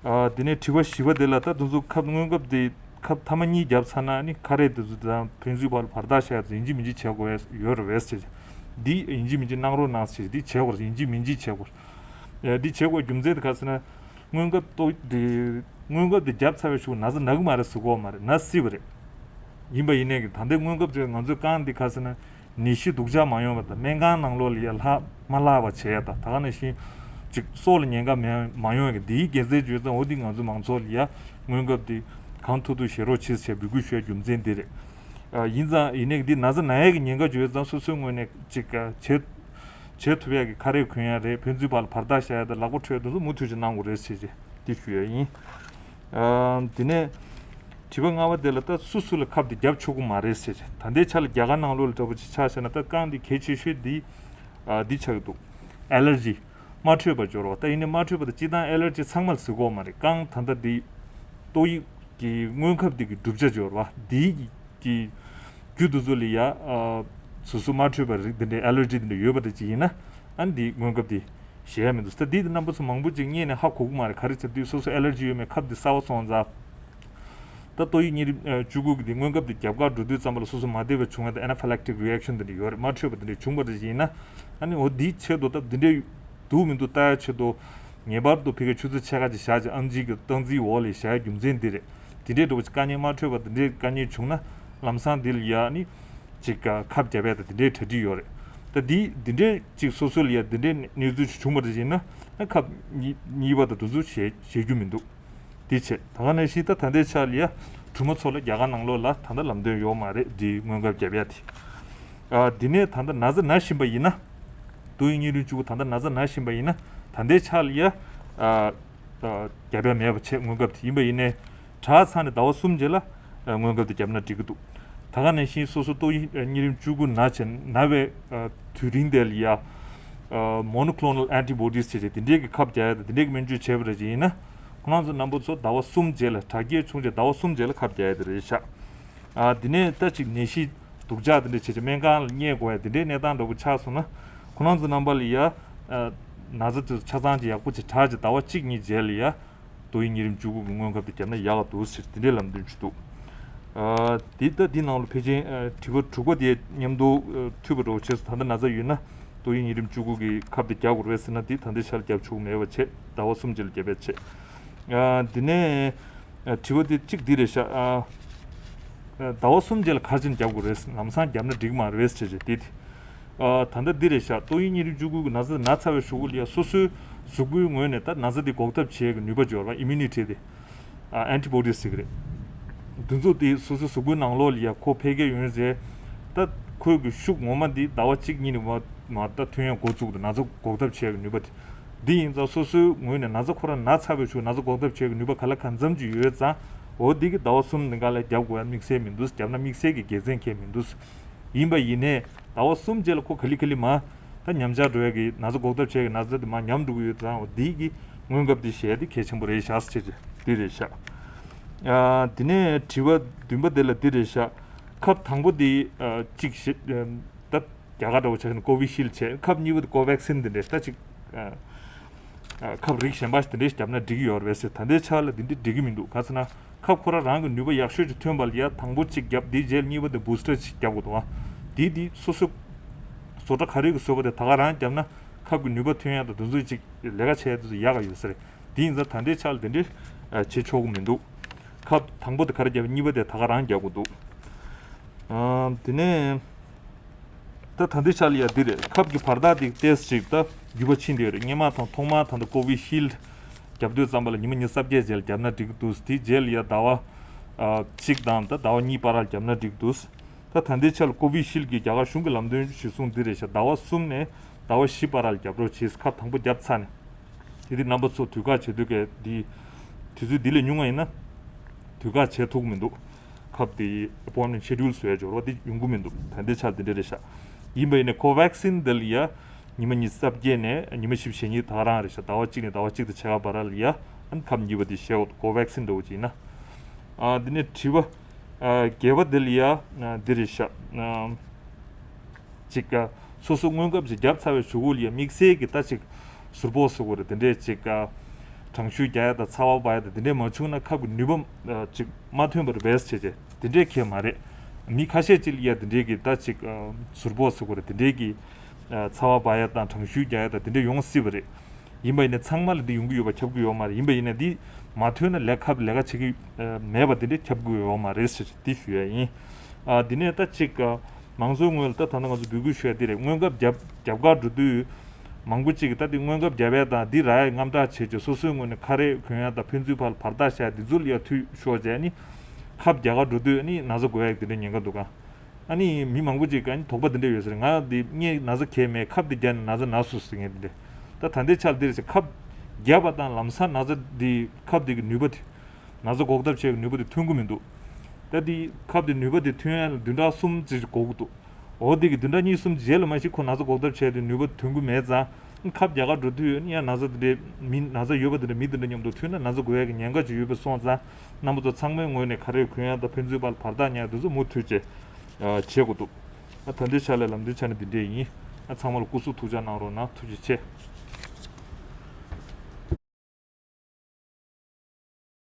ཨ་དེ་ནས་དྲི་བ་བཞི་པ་དེ་ལ་ད་དུང་ཚོ་ཁབ་སྔོན་ཁབ་དེ་ཁབ་ཐ་མ་གཉིས་བརྒྱབ་ཚར་ན་ནི་ཁ་རས་དེ་ཚོ་དང་ཕན་ཚུན་བར་ལ་བར་ཐག་བཞག་ཡ་ཚོ་ཡིན་གཅིག་མིན་གཅིག་བྱེད་དགོས་ཡ་ཡོད་རེད་བས་ཟེར། འདི་ཡིན་གཅིག་མིན་གཅིག་གནང་རོགས་གནང་ཟེར། འདི་བྱེད་དགོས་རེད། ཡིན་གཅིག་མིན་གཅིག་བྱེད་དགོས་རེད། ཨ་འདི་བྱེད་དགོས་རྒྱུ་མཚན་དེ་ག་ཟེར་ན་སྔོན་ཁབ་ཏོ་དེ་སྔོན་ཁབ་དེ་བརྒྱབ་ཚར་བའི་གཞུག་ན་ཚ་ན་གི་མ་རེད་ཟེར་གོ་མ་རེད། ན་སྲིད་པ་རེད། ཡིན་པ་ཡིན་ནས་ཀྱི་ད་ལྟའི་སྔོན་ཁབ་ཚོས་ང་ཚོའི་རྐང་འདི་ག་ཟེར་ན། ནད་གཞི་སྡུག་ཅག་མ་ཡོང་བ་དང་སྨན་ཁང་ནང་ལོགས་ལ་ཡ་ལྷག་མ་ལྷག་པ་བྱེད་ཡ་དང་ད་ག་ནང་བཞིན་ཅིག་སྲོག་ལ་ཉེན་ཁ་མེད་མ་ཡོང་ཡ་གི་འདིའི་དགེ་མཚན་བརྗོད་ཙང་འོ་འདི་ང་ཚོ་མང་ཚོགས་ལ་ཡ་སྔོན་ཁབ་འདི་གང་ཐུབ་ཐུབ་བཞེས་རོགས་བྱེད་ཟེར་འབོད་སྐུལ་ཞུ་ཡ་རྒྱུ་མཚན་འདི་རེད། ཨ་ཡིན་ཙང་ཡིན་ནའི་འདི་ན་ཚ་ན་ཡ་གི་ཉེན་ཁ་བརྗོད་ཙང་སོ་སོའི་ངོས་ནས་ཅིག་བྱེད་བྱེད་ཐུབ་ཡ་གི་ཁ་རས་གོན་ཡ་རེད། ཕན་ཚུན་བར་ལ་བར་ཐག་བཞག་ཡ་དང་ལག་པ་འཁྲུ་ཡ་དེ་ཚོ་མུ་མཐུད་ཅིག་གནང་དགོས་རེད་ཟེར་གྱི། དེ་ཞུ་ཡ་ཡིན། ཨ། དེ་ནས་དྲི་བ་ལྔ་པ་དེ་ལ་ད་སུ་སུ་ལ་ཁབ་དེ་བརྒྱབ་ཆོག་གི་མ་རེད་ཟེར། ད་ལྟའི་ཆ་ལ་རྒྱ་གར་ནང་ལོགས་ལ་འདྲ་པོ་ཅིག་ཆ་བཞག་ན། ད་རྐང་འདི་གལ་ཆེ་ཤོས་འདི་ཨ་འདི་ཆགས་ཀྱི་འདུག་ཨེ་ལར་ཇི། མ་འཕྲོད་པ་སྦྱོར་བ། ད་ཡིན་ནའི་མ་འཕྲོད་པ་དང་སྤྱིར་བཏང་ཨེ་ལར་ཇི་ཚང་མ་ལ་ཟེར་གྱི་ཡོད་མ་རེད། རྐང་ད་ལྟ་འདི་ཏོག་དབྱིབས་ཀྱི་སྔོན་ཁབ་འདི་གི་གྲུབ་ཆ་སྦྱོར་བ་འདི་གི་རྒྱུ་དེ་ཚོ་ལ་ཡ། ཨ། སོ་སོ་མ་འཕྲོད་པ་རིགས་འདི་འདྲའི་ཨེ་ལར་ཇི་འདི་འདྲ་ཡོད་པ་འདྲ་ཅིག་ཡིན་ན། ཨ་ནི་འདི་སྔོན་ཁབ་འདི་བཞེས་ཡ་མི་འདུག་ད་འདི་དེ་རྣམ་པ་ཚོ་མང་པོ་ཅིག་རྙེད་ནས་ཧ་གོ་གི་མ་རེད། ག་རེ་ཟེར་དུས་སོ་སོ་ཨེ་ལར་ཇི་ཡོད་མེད། ཁབ་འདི་གསར་པ་སོང་ཙང་། ད་ཏོག་དབྱིབས་གཉན་རིམས་བཅུ་དགུ་གི་འདི་སྔོན་ཁབ་འདི་རྒྱབ་འགག་འགྲོ་དུས་ཙམ་པ་ལ་སོ་སོ་མ་བདེ་བ་བྱུང་ཡ་དང་། ཨེ་ན་ཕི་ལེག་ཊིག་རི་ཨེག་ཤན་འདི་འདྲ་ཡོད་རེད། མ་འཕྲོད་པ་འདི་འདྲ་བྱུང་པ་འདྲ་ཅིག་ཡིན་ན། ཨ་ནི་འོ་འདིའི་ཆེད་དུ་ད་འདི་འདྲའི་འདུག་མི་འདུག་ལྟ་ཡ་ཆེད་དུ། ངེས་པར་དུ་ཕ་གིའི་ཆུ་ཚོད་ཕྱེད་ཀ་ཅིག་བཞག་ཅིག་ཨེམ་ཆི་གི་སྟངས་འཛིན་འོག་ལ་བཞག་ཡ་རྒྱུ་མཚན་འདི་རེད། དེ་འདྲའི་འདྲ་པོ་ཅིག་དཀའ་ངལ་མ་འཕྲོད་པ་དེ་འདྲའི་དཀའ་ངལ་བྱུང་ན། ལམ་སང་འདི་ལ་ཡ་ནི་ཅིག་ཁབ་བརྒྱབ་ཡ་དང་དེ་འདྲའི་གྲ་སྒྲིག་ཡོད་རེད། ད་འདི་འདི་འདྲའི་ཅིག་སོ་སོ་ལ་ཡ་འདི་འདྲའི་གནས་ཚུལ་ཅིག་བྱུང་པ་དེ་ཡིན་ན། ཨ། ཁབ་གཉིས་གཉིས་པ་དང་དེ་ཚོ་བཞེས་བཞེས་རྒྱུ་མི་འདུག་དེ་བྱས། ད་ག་ནང་བཞིན་ད་ད་ལྟའི་ཆ་ལ་ཡ་གྲོང་མི་ཚོ་ལ་རྒྱ་གར་ནང་ལོགས་ལ་ད་ལྟ་ལམ་སྟོན་ཡོད་མ་རེད། འདི་སྔོན་ཁབ་བརྒྱབ་ཡ་དེ། ཨ། འདི་ནས་ད་ལྟ་ན་ཚ་ན་བཞིན་པ་ཡིན་ན། ཏོག་དབྱིབས་གཉན་རིམས་བཅུ་དགུ་ད་ལྟ་ན་ཚ་ན་བཞིན་པ་ཡིན་ན། ད་ལྟའི་ཆ་ལ་ཡ། ཨ། ཨ། བརྒྱབ་ཡ་མེད་པ་བྱས། སྔོན་ཁབ་དེ་ཡིན་པ་ཡིན་ནའི། དྲག་ཚར་ནས་ཟླ་བ་གསུམ་རྗེས་ལ། ཨ། སྔོན་ཁབ་དེ་བརྒྱབ་ན་འགྲིག་གི་འདུག་ད་ག་ནང་བཞིན་སོ་སོ་ཏོག་དབྱིབས་གཉན་རིམས་བཅུ་དགུ་ན་བྱས་ན་བའི། ཨ། དུས་རིང་དེ་ལ་ཡ། ཨ། མོ་ནོ་ཀློ་ནལ་ཨན་ཊི་བོ་ཌིས་བྱས་བྱས་དེ་འདྲའི་གི་ཁབ་རྒྱག་ཡ་དང་དེ་འདྲའི་གི་སྨན་བཅོས་བྱས་པ་འདྲ་ཅིག་ཡིན་ན། ཁོ་རང་ཚོ་རྣམ་པ་ཚོ་ཟླ་བ་གསུམ་རྗེས་ལ། དྲག་སྐྱེད་བྱུང་རྗེས་ཟླ་བ་གསུམ་རྗེས་ལ་ཁབ་རྒྱག་ཡ་དེ་རེད་ཤག་ཨ། དེ་ནས་ད་ཅིག་ནད་གཞི་སྡུག་ཅག་དེ་འདྲ་བྱས་བྱས་སྨན་ཁང་ལ་བསྙལ་དགོས་ཡ་དེ་འདྲའི་གནས་སྟངས་འདྲ་པོ་ཆགས་སོང་ན། ཁོ་རང་ཚོ་རྣམ་པ་ལ་ཡ། ཨ། ན་ཚ་དེ་ཆ་ཚང་ཅིག་ཡག་པོ་ཅིག་དྲག་རྗེས་ཟླ་བ་གཅིག་གཉིས་རྗེས་ལ་ཡ། ཏོག་དབྱིབས་གཉན་རིམས་བཅུ་དགུ་གི་སྔོན་ཁབ་དེ་བརྒྱབ་ན་ཡག་ག་འདུག་ཟེར་དེ་འདྲའི་ལམ་སྟོན་ཅིག་འདུག་ཨ། འདི་ད་འདི་ནང་ལ་ཕལ་ཆེར། ཨ། དྲི་བ་དྲུག་པ་དེ་མཉམ་དུ། ཨ། འཐུས་པ་འདྲ་པོ་བྱས་སོང་། ད་ལྟ་ན་ཚ་ཡོད་ན་ཏོག་དབྱིབས་གཉན་རིམས་བཅུ་དགུ་གི་ཁབ་དེ་རྒྱག་དགོས་རེད་ཟེར་ན། འདི་ད་ལྟའི་ཆར་རྒྱབ་ཆོག་མེད་པ་བྱས། ཟླ་བ་གསུམ་རྗེས་ལ་རྒྱབ་ཡ་བྱས། ཨ། འདི་ནས། ཨ། དྲི་བ་དེ་གཅིག་འདི་རེད་ཤག་ཨ། ཨ། ཟླ་བ་གསུམ་རྗེས་ལ་ག་རེ་བྱས་ནས་རྒྱབ་དགོས་རེད། ལམ་སང་རྒྱབ་ན་འགྲིག་མ་རེད་ཟེར་བྱས་དེ་དེ། ཨ། ད་ལྟ་འདི་རེད་ཤག་ཏོག་དབྱིབས་གཉན་རིམས་བཅུ་དགུ་གི་ན་ཚ་ན་ཚར་བའི་གཞུག་གུ་ལ་ཡ་སོ་སོའི་གཟུགས་པོའི་ངོས་ནས་ད་ན་ཚ་དེ་འགོག་ཐབས་བྱེད་ཀྱི་ནུས་པ་སྦྱོར་བ། ཨི་མུ་ནི་ཊི་དེ། ཨ། ཨན་ཊི་བོ་ཌིས་ཟེར་གི་རེད། དེ་ཚོ་དེ་སོ་སོའི་གཟུགས་པོའི་ནང་ལོགས་ལ་ཡ་ཁོ་འཕེལ་རྒྱས་ཡོང་རྗེས། ད་ཁོའི་གི་ཤུགས་ངོ་མ་འདི་ཟླ་བ་གཅིག་གཉིས་ནས་མར་མར་ད་ཐོན་ཡ་འགོ་བཙུགས་འདུག་ན་ཚ་འགོག་ཐབས་བྱེད་ཀྱི་ནུས་པ་དེ། འདི་ཡིན་ཙང་སོ་སོའི་ངོས་ནས་ན་ཚ་ཁོ་རང་ན་ཚར་བའི་གཞུག་ན་ཚ་འགོག་ཐབས་བྱེད་ཀྱི་ནུས་པ་ག་ལ་གང་འཚམ་ཅིག་ཡོད་ཙང་། འོ་འདི་གི་ཟླ་བ་གསུམ་ནང་ལ་རྒྱབ་དགོས་ཡ་དམིགས་བསལ་མི་འདུག་རྒྱབ་ན་དམིགས་བསལ་གྱི་དགེ་མཚན་གང་ཡང་མི་འདུག་ཡིན་པ་ཡིན་ནའི་ཟླ་བ་གསུམ་རྗེས་ལ་ཁོ་ག་ལེ་ག་ལེ་མར་ད་ཉམས་ཆག་འགྲོ་ཡ་གི་ན་ཚ་འགོག་ཐབས་བྱེད་ཀྱི་ན་ཚ་དེ་མར་ཉམས་འགྲོ་གི་ཡོད་ཙང་། འོ་འདི་གི་སྔོན་ཁབ་འདི་བཞེས་ཡ་དེ་གལ་ཆེན་པོ་རེད་ཤག་ཟེར་བྱས་འདི་རེད་ཤག་ཨ། དེ་ནས་དྲི་བ་བདུན་པ་དེ་ལ་འདི་རེད་ཤག་ཁབ་དང་པོ་འདི། ཨ། གཅིག་བཞེས། ཨ། ད་རྒྱ་གར་འདྲ་པོ་ཆ་བཞག་ན་ཀོ་བི་ཤིལ་བྱས། ཁབ་གཉིས་པ་དེ་ཀོ་ཝེག་སིན་དེ་འདྲས་ད་ཅིག་ཨ། ཨ། ཁབ་རིགས་གཞན་པ་ཞིག་དེ་འདྲས་ཞིག་བརྒྱབ་ན་འགྲིག་གི་ཡོད་རེད་ཟེར། ད་ལྟའི་ཆ་ལ་འདི་འདྲས་འགྲིག་གི་མི་འདུག་ག་ཟེར་ན། ཁབ་ཁོ་རང་རང་གི་ནུས་པ་ཡག་ཤོས་ཅིག་ཐོན་པ་ལ་ཡ་དང་པོ་གཅིག་བརྒྱབ། དེའི་རྗེས་གཉིས་པ་དེ་བུ་སི་ཊར་ཅིག་བརྒྱབ་དགོས་འདུག་ཨ། དེ་དེ་སོ་སོ་བཟོ་གྲྭ་ག་རེ་གི་བཟོས་པ་དེ་ད་ག་རང་བརྒྱབ་ན་ཁབ་ཀྱི་ནུས་པ་ཐོན་ཡ་དང་དེ་ཚོ་ཅིག་ལས་ཀ་བྱེད་ཡ་དེ་ཚོ་ཡག་ག་ཡོད་ས་རེད། དེ་ཡིན་ཙང་ད་ལྟའི་ཆ་ལ་དེ་འདྲས་བྱེད་ཆོག་གི་མི་འདུག་ཁབ་དང་པོ་དེ་ག་རེ་བརྒྱབ། གཉིས་པ་དེ་ད་ག་རང་རྒྱག་དགོས་འདུག་ཨ། དེ་ནས་ད་ད་ལྟའི་ཆ་ལ་ཡ་འདི་རེད། ཁབ་ཀྱི་བར་ཐག་དེ་ཏོག་ཙམ་ཅིག་ད་རྒྱུས་པ་ཕྱིན་བསྡད་ཡོད་རེད། སྔོན་མ་དང་ཐོག་མར་ད་ལྟ་ཀོ་བི་ཤིལ་བརྒྱབ་དུས་ཙམ་པ་ལ་ཉི་མ་ཉི་ཤུ་རྩ་བརྒྱད་རྗེས་ལ་བརྒྱབ་ན་འགྲིག་གི་འདུག་དེའི་རྗེས་ལ་ཡ་ཟླ་བ། ཨ། གཅིག་དང་ད་ཟླ་བ་གཉིས་བར་ལ་བརྒྱབ་ན་འགྲིག་གི་འདུག་ད་ད་ལྟའི་ཆ་ལ་ཀོ་བི་ཤིལ་གྱི་རྒྱ་གར་གཞུང་གི་ལམ་སྟོན་གཞིར་བཟུང་འདི་རེད་ཤག་ཟླ་བ་གསུམ་ནས་ཟླ་བ་བཞི་བར་ལ་རྒྱབ་རོགས་བྱེད། ཁབ་དང་པོ་བརྒྱབ་ཚར་ནས། དེ་དུས་རྣམ་པ་ཚོ་དུས་བཀག་བྱེད་དུས་ཀའི་འདི་དུས་ཚོད་འདི་ལས་ཉུང་བ་ཡིན་ན་དུས་བཀག་བྱེད་ཐུབ་ཀྱི་མི་འདུག་ཁབ་དེ་ཨེ་པོའིན་མེན་ཊི་ཤེ་ཌུལ་བཟོ་ཡ་སྦྱོར་བ་དེ་ཡོང་གི་མི་འདུག་ད་ལྟའི་ཆར་དེ་འདྲ་རེད་ཤག་ཡིན་པ་ཡིན་ནའི་ཀོ་ཝེག་སིན་འདི་ལ་ཡ་ཉི་མ་ཉི་ཤུ་རྩ་བརྒྱད་ནས་ཉི་མ་བཞི་བཅུ་ཞེ་གཉིས་ད་ག་རང་རེད་ཤག་ཟླ་བ་གཅིག་ནས་ཟླ་བ་གཅིག་དང་ཕྱེད་ཀ་བར་ལ་ཡ་ཨ་ནི་ཁབ་གཉིས་པ་དེ་བཞེས་འོ། ཀོ་ཝེག་སིན་འདྲ་བོ་ཅིག་ཡིན་ན། ཨ། འདི་ནས་དྲི་བ། ཨ། བརྒྱད་པ་དེ་ལ་ཡ། ཨ། འདི་རེད་ཤག་ཨ། ཅིག་ཨ། སོ་སོ་སྔོན་ཁབ་ཅིག་བརྒྱབ་ཚར་བའི་གཞུག་གུ་ལ་ཡ་དམིགས་བསལ་གྱི་ད་ཅིག་ཟུར་ཕོག་ཟེར་དགོས་རེད། དེ་འདྲས་ཅིག་ཨ། གྲང་ཤུར་རྒྱག་ཡ་དང་ཚ་བ་འབར་ཡ་དང་དེ་འདྲས་མ་བྱུང་ན་ཁབ་ཀྱི་ནུས་པ། ཨ། ཅིག་མ་ཐོན་པ་རེད་པས་བྱས་བྱས་དེ་འདྲས་ཁེལ་མ་རེད། མི་ཁ་ཤས་ཅིག་ལ་ཡ་དེ་འདྲས་ཀྱི་ད་ཅིག་ཨ། ཟུར་ཕོག་ཟེར་དགོས་རེད། དེ་འདྲས་ཀྱི་ཨ། ཚ་བ་འབར་ཡ་དང་གྲང་ཤུར་རྒྱག་ཡ་དང་དེ་འདྲས་ཡོང་སྲིད་པ་རེད། ཡིན་པ་ཡིན་ན་ཚང་མ་ལ་འདི་ཡོང་གི་ཡོད་པ་ཁྱབ་ཀྱི་ཡོད་མ་རེད། ཡིན་པ་ཡིན་ན་འདི་མ་ཐོན་ན་ལས་ཁབ་ལས་ཀ་བྱེད་ཀྱི་མེད་པ་འདི་འདྲ་ཁྱབ་ཀྱི་ཡོད་མ་རེད་ཟེར་འདི་ཞུ་ཡ་ཡིན། ཨ། འདི་ནས་ད་ཅིག་ཨ། མང་གཙོའི་ངོས་ལ་ད་ད་ལྟ་ང་ཚོ་འབོད་སྐུལ་ཞུ་ཡ་འདི་རེད། སྔོན་ཁབ་བརྒྱབ་རྒྱབ་འགག་འགྲོ་དུས་མང་པོ་ཅིག་གིས་ད་འདི་སྔོན་ཁབ་བརྒྱབ་ཡ་དང་འདི་རག་ཡ་དངངས་སྐྲག་བྱེད་ཀྱི། སོ་སོའི་ངོས་ནས་ཁ་རས་གོན་ཡ་དང་ཕན་ཚུན་བར་ལ་བར་ཐག་བཞག་ཡ་འདི་ཚོ་ལ་ཡ་འཐུས་ཤོར་བྱས་ནི་ཁབ་རྒྱག་ག་འགྲོ་དུས་ནི་ན་ཚ་འགོས་ཡ་འདི་འདྲ་ཉེན་ཁ་འདུག་ག་ཨ་ནི་མི་མང་པོ་ཅིག་གིས་ཨ་ནི་དོགས་པ་འདི་འདྲ་ཡོད་ས་རེད། ང་འདི་ངས་ན་ཚ་གང་ཡང་མེད། ཁབ་འདི་བརྒྱབ་ནས་ན་ཚ་ན་སོང་ཟེར་མཁན་འདི་འདྲ། ད་ད་ལྟའི་ཆར་འདིར་ཟེར་ཁབ་ བརྒྱབ་པ་དང་ལམ་སང་ན་ཚ་འདི་ཁབ་འདི་གི་ནུས་པ་དེ། ན་ཚ་འགོག་ཐབས་བྱེད་ཀྱི་ནུས་པ་དེ་ཐོན་གྱི་མི་འདུག་ད་འདི་ཁབ་འདི་ནུས་པ་དེ་ཐོན་ཡ་ལ་བདུན་ཕྲག་གསུམ་ཙམ་ཞིག་འགོར་གྱི་འདུག་འོ་འདི་གི་བདུན་ཕྲག་གཉིས་གསུམ་རྗེས་ལ་མ་གཞི་ཁོ་ན་ཚ་འགོག་ཐབས་བྱས་ཏེ་ནུས་པ་ཐོན་གྱི་མེད་ཙང་། ཁབ་རྒྱག་ག་འགྲོ་དུས་ཡང་ན་ཚ་འདི་འདྲའི་མི་ན་ཚ་ཡོད་པ་འདི་འདྲ་མི་འདི་འདྲ་མཉམ་དུ་ཐུག་ན་ན་ཚ་འགོས་ཡ་གི་ཉེན་ཁ་ཅིག་ཡོད་པ་སོང་ཙང་། རྣམ་པ་ཚོ་ཚང་མའི་ངོས་ནས་ག་རེ་གོན་ཡ་དང་ཕན་ཚུན་བར་བར་ཐག་ཉར་དེ་ཚོ་མུ་མཐུད་བྱས་བྱེད་དགོས་འདུག་ད་ལྟའི་ཆ་ལ་ལམ་སྟོན་ཆ་ནས་འདི་འདྲས་ཡིན། ཚང་མ་ལ་སྐུ་གཟུགས་ཐུགས་ཅག་གནང་རོགས་གནང་། ཐུགས་རྗེ་ཆེ།